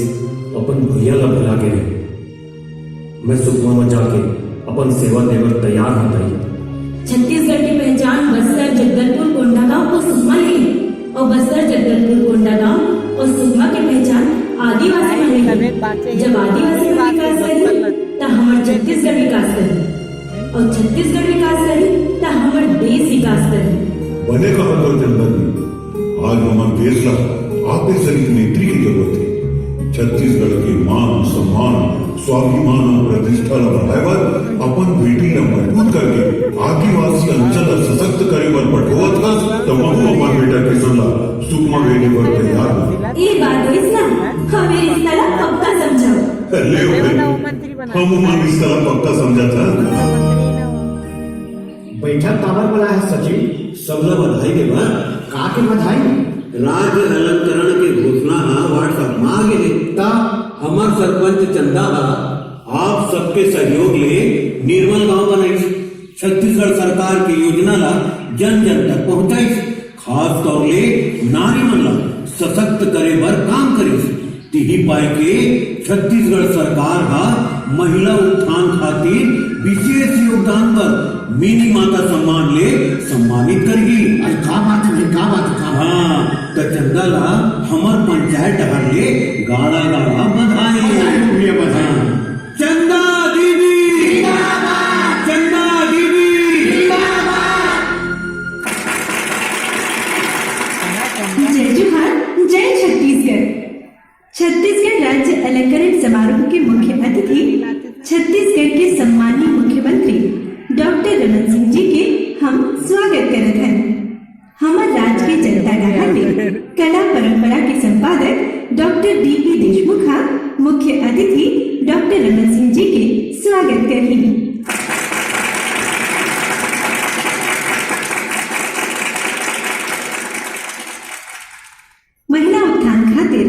अपन भुइयाँ ला भुला गे रहेंव। मैं सुकमा म जाके अपन सेवा दे बर तैयार हँव दाई। छत्तीसगढ़ के पहचान बस्तर, जगदलपुर, कोंडागांव अउ सुकमा ले हे। अउ बस्तर, जगदलपुर, कोंडागांव अउ सुकमा के पहचान आदिवासी मन ले हे। जब आदिवासी मन विकास करही, त हमर छत्तीसगढ़ विकास करही। अउ छत्तीसगढ़ विकास करही, त हमर देश विकास करही। बने कहत हव चंदन जी, आज हमर देश ला आपे सरीक नेत्री के जरूरत हे। छत्तीसगढ़ के मान, सम्मान, स्वाभिमान अउ प्रतिष्ठा ला बढ़ाए बर, अपन बेटी ला मजबूत करके आदिवासी अंचल ला सशक्त करे बर पठोवत हस, त महूँ अपन बेटा किशन ला सुकमा भेजे बर तैयार हँव। ए बात होइस ना, हमर रिश्ता ला पक्का समझव। ले भाई, हमू मन रिश्ता ला पक्का समझत हन। बैठक काबर बुलाए हस सचिव? सबला बधाई दे बर। का के बधाई? राज्य अलंकरण के घोषणा ह WhatsApp म आ गे हे। त हमर सरपंच चंदा ह आप सबके सहयोग ले निर्मल गांव बनाइस, छत्तीसगढ़ सरकार के योजना ला जन जन तक पहुंचाइस, खास तौर ले नारी मन ला सशक्त करे बर काम करिस। तिही पाय के छत्तीसगढ़ सरकार ह महिला उत्थान खातिर विशेष योगदान बर मिनी माता सम्मान ले सम्मानित करही। अरे का बात हे, का बात हे, का बात हे? हाँ, त चंदा ला हमर पंचायत डहर ले गाड़ा गाड़ा बधाई। बधाई हो भैया, बधाई। हाँ। चंदा दीदी जिंदाबाद। चंदा दीदी जिंदाबाद। जय जोहार, जय छत्तीसगढ़। छत्तीसगढ़ राज्य अलंकरण समारोह के मुख्य अतिथि, छत्तीसगढ़ के सम्माननीय मुख्यमंत्री डॉक्टर रमन सिंह जी के हम स्वागत करत हन। हमर राज के जनता डहार ले कला परंपरा के संपादक डॉक्टर डी पी देशमुख ह मुख्य अतिथि डॉक्टर रमन सिंह जी के स्वागत करही। महिला उत्थान खातिर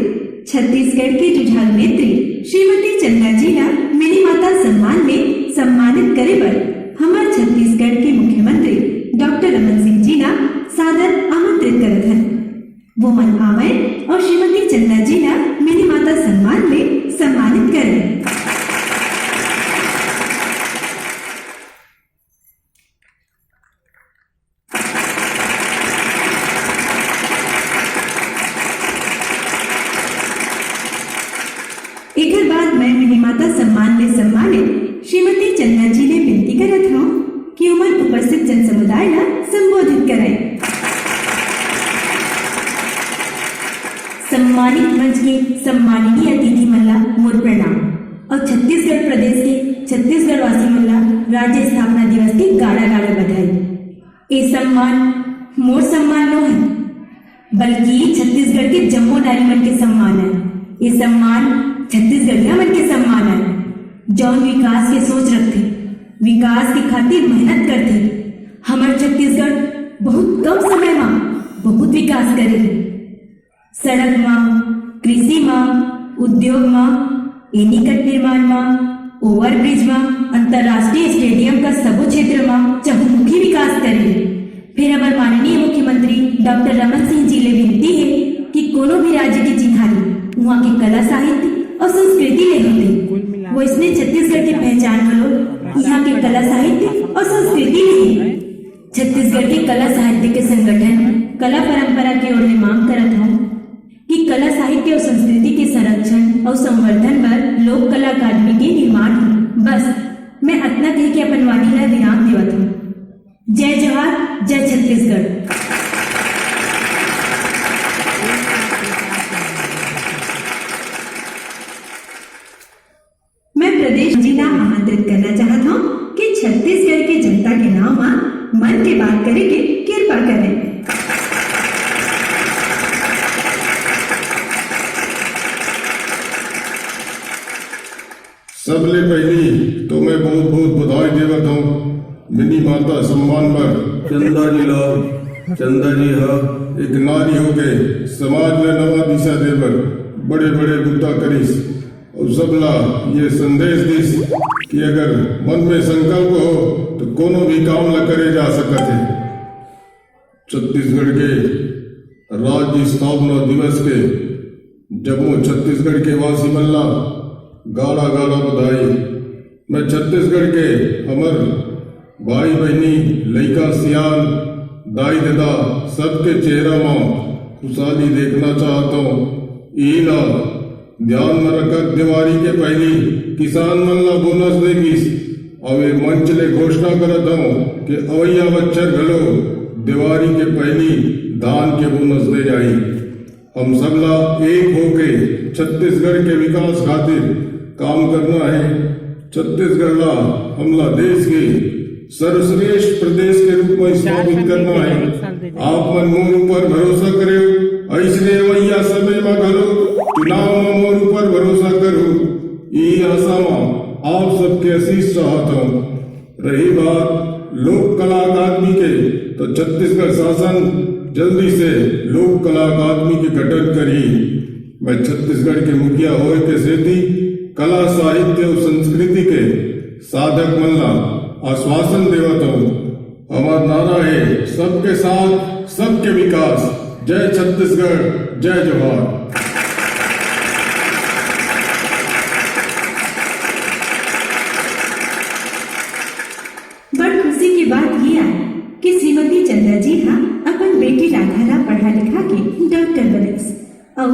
छत्तीसगढ़ के जुझारू नेत्री श्रीमती चंदा जी ला मिनी माता सम्मान ले सम्मानित करे बर हमर छत्तीसगढ़ के मुख्यमंत्री डॉक्टर रमन सिंह जी ला सादर आमंत्रित करत हन। वो मन आवय अउ श्रीमती चंदा जी ला मिनी माता सम्मान ले सम्मानित करय। सम्मानित मंच के सम्माननीय अतिथि मन ला मोर प्रणाम अउ छत्तीसगढ़ प्रदेश के छत्तीसगढ़ वासी मन ला राज्य स्थापना दिवस के गाड़ा गाड़ा बधाई। ए सम्मान मोर सम्मान नो है, बल्कि छत्तीसगढ़ के जम्मो नारी मन के सम्मान है। ए सम्मान छत्तीसगढ़िया मन के सम्मान है, जौन विकास के सोच रखथे, विकास के खातिर मेहनत करथे। हमर छत्तीसगढ़ बहुत कम समय मा बहुत विकास करे हे। सड़क मा, कृषि मा, उद्योग मा, एनीकट निर्माण मा, ओवरब्रिज मा, अंतर्राष्ट्रीय स्टेडियम का सबो क्षेत्र मा चहुमुखी विकास करे हे। फिर हमर माननीय मुख्यमंत्री डॉक्टर रमन सिंह जी ले विनती हे कि कोनो भी राज्य के चिन्हारी उहाँ के कला, साहित्य अउ संस्कृति ले होथे। वइसने छत्तीसगढ़ के पहचान घलो इहाँ के कला, साहित्य अउ संस्कृति ले हे। छत्तीसगढ़ के कला साहित्य के संगठन कला परंपरा के ओर ले मांग करत हौं कि कला साहित्य अउ संस्कृति के संरक्षण अउ संवर्धन बर लोक कला अकादमी के निर्माण हो। बस, मैं अतना कह के अपन वाणी ला विराम देवत हौं। जय जोहार, जय छत्तीसगढ़। मैं प्रदेश जी ला आमंत्रित करना चाहत हौं कि छत्तीसगढ़ के जनता के नाम मा मन के बात करे के कृपा करें। सबले पहिली तो मैं बहुत बहुत बधाई देवत हौं मिनी माता सम्मान बर। चंदा जी ला, चंदा जी हा एक नारी होके समाज ला नवा दिशा देबर बड़े बड़े बुता करिस। अउ सबला ये संदेश दिस कि अगर मन में संकल्प हो तो कोनो भी काम ला करे जा सकत हे। छत्तीसगढ़ के राज्य स्थापना दिवस के जम्मो छत्तीसगढ़ के वासी मन ला गाड़ा गाड़ा बधाई। मैं छत्तीसगढ़ के हमर भाई बहिनी, लइका सियान, दाई ददा सबके चेहरा म खुशहाली देखना चाहत हौं। इही ला ध्यान म रखत देवारी के पहिली किसान मन ला बोनस दे गिस। अउ ए मंच ले घोषणा करत हौं कि अवइया बच्छर घलो देवारी के पहिली धान के बोनस दे जाही। हम सबला एक होके छत्तीसगढ़ के विकास खातिर काम करना हे। छत्तीसगढ़ ला हमला देश के सर्वश्रेष्ठ प्रदेश के रूप में स्थापित करना हे। आप मन मोर ऊपर भरोसा करेव, अइसने अवइया समय म घलो चुनाव म मोर ऊपर भरोसा करहू। इही आशा म आप सबके आशीष चाहत हौं। रही बात लोक कला अकादमी के, तो छत्तीसगढ़ शासन जल्दी से लोक कला अकादमी के गठन करही। मैं छत्तीसगढ़ के मुखिया होए के सेती कला, साहित्य अउ संस्कृति के साधक मन ला आश्वासन देवत हौं। हमर नारा हे सबके साथ, सबके विकास। जय छत्तीसगढ़, जय जोहार। बड़ खुशी के बात ये आय कि श्रीमती चंदा जी हा अपन बेटी राधा ला पढ़ा लिखा के डॉक्टर बनिस अउ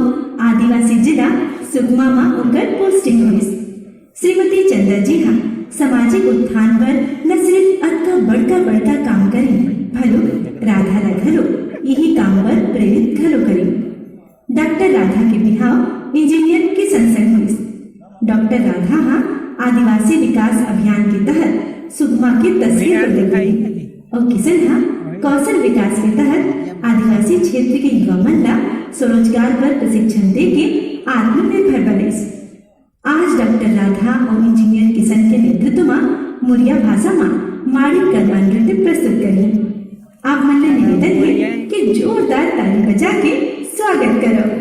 आदिवासी जिला सुकमा म उनकर पोस्टिंग होइस। श्रीमती चंदा जी हा सामाजिक उत्थान बर न सिर्फ अतका बड़का बड़का काम करिन, भलुक राधा ला घलो इही काम बर प्रेरित घलो करिन। डॉक्टर राधा के बिहाव इंजीनियर किशन संग होइस। डॉक्टर राधा हा आदिवासी विकास अभियान के तहत सुकमा के तस्वीर ला देखिन अउ किशन हा कौशल विकास के तहत आदिवासी क्षेत्र के युवा मन ला स्वरोजगार बर प्रशिक्षण देके आत्मनिर्भर बनिस। आज डॉक्टर राधा अउ इंजीनियर किशन के नेतृत्व म मुरिया भाषा म माणिक गरबा नृत्य प्रस्तुत करही। आप मन ले निवेदन हे कि जोरदार ताली बजा के स्वागत करव।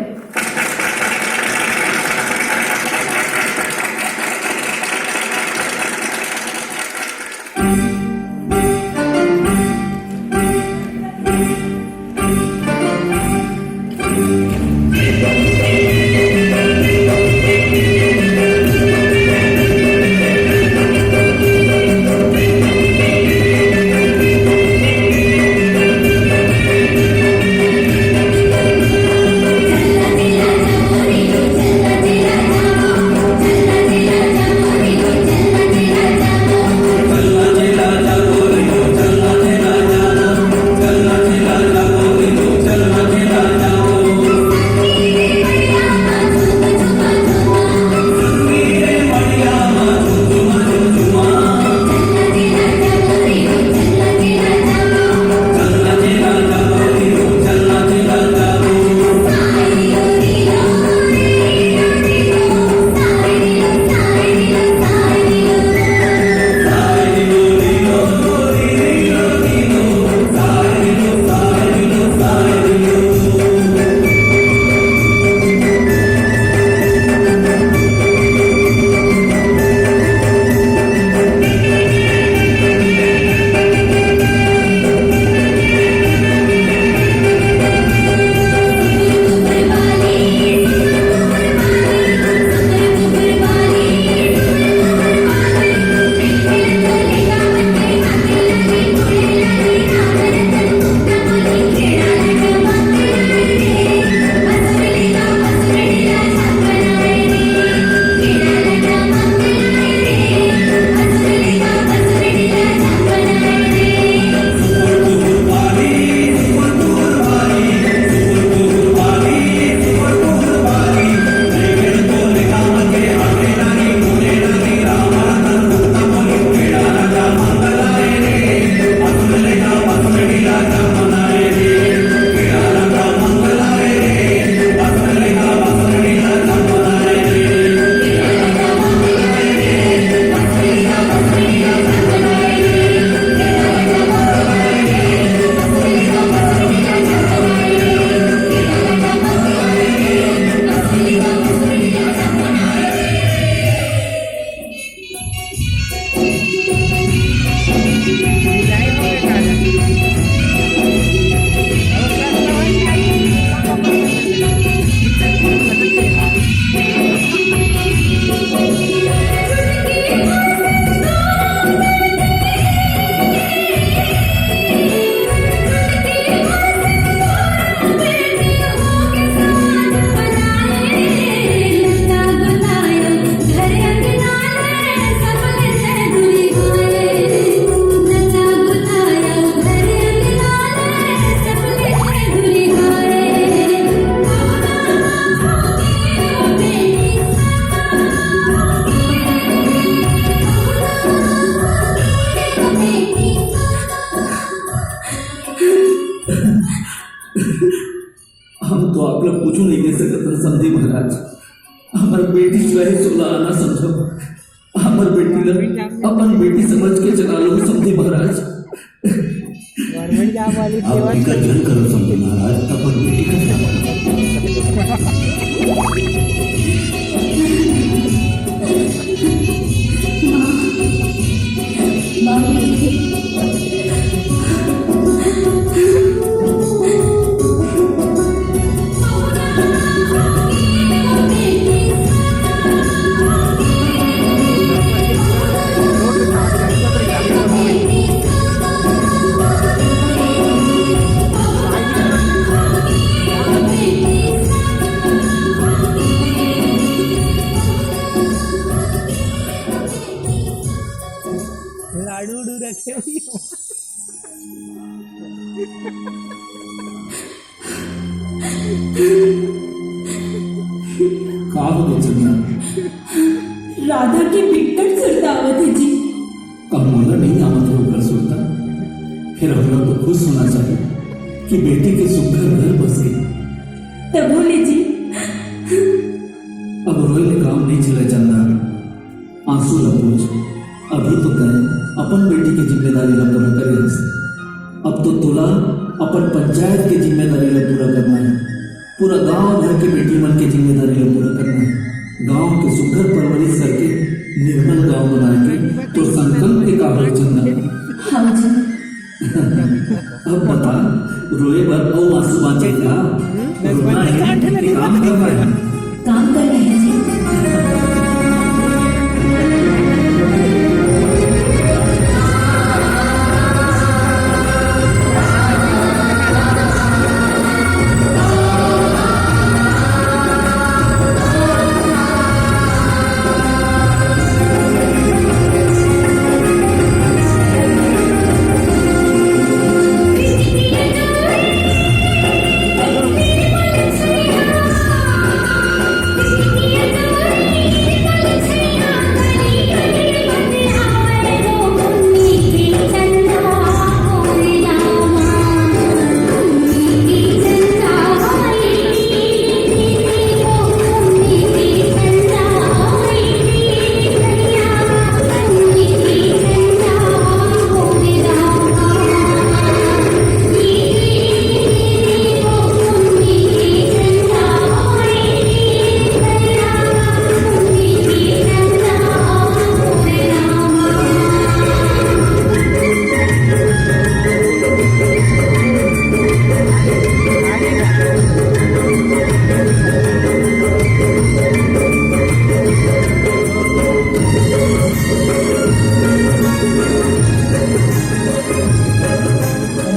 हम तो आप लोग कुछ नहीं दे सकते समधी महाराज। हमर बेटी चुराई सोला आना समझो। हमर बेटी ला अपन बेटी समझ के चला लो समधी महाराज। गवर्नमेंट जॉब वाली आप केवल फिकर झन करो समधी महाराज, अपन बेटी का ख्याल रखो। लाडू उडू रखे हुए। का हो गे चंदा? राधा के बिकट सुरता आवत हे जी। का मोला नहीं आवत हे ओकर सुरता? फिर हमला तो खुश होना चाहिए कि बेटी के सुघर घर बस गे। तभो ले जी। अब रोए ले काम नहीं चले चंदा। आंसू ला पोंछ। अभी तो तैं अपन बेटी के जिम्मेदारी ला पूरा करे हस। अब तो तोला अपन पंचायत के जिम्मेदारी ला पूरा करना हे। पूरा गांव भर के बेटी मन के जिम्मेदारी ला पूरा करना हे। गांव के सुघर परवरिश करके निर्मल गांव बनाए के तोर संकल्प के का होय चंदा? हाँ जी। अब बता, रोए बर अउ आंसू बांचे का? रोना हे कि काम करना हे? काम करना हे जी।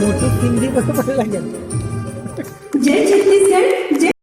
मोटू हिंदी बरोबर लगे। जय छठ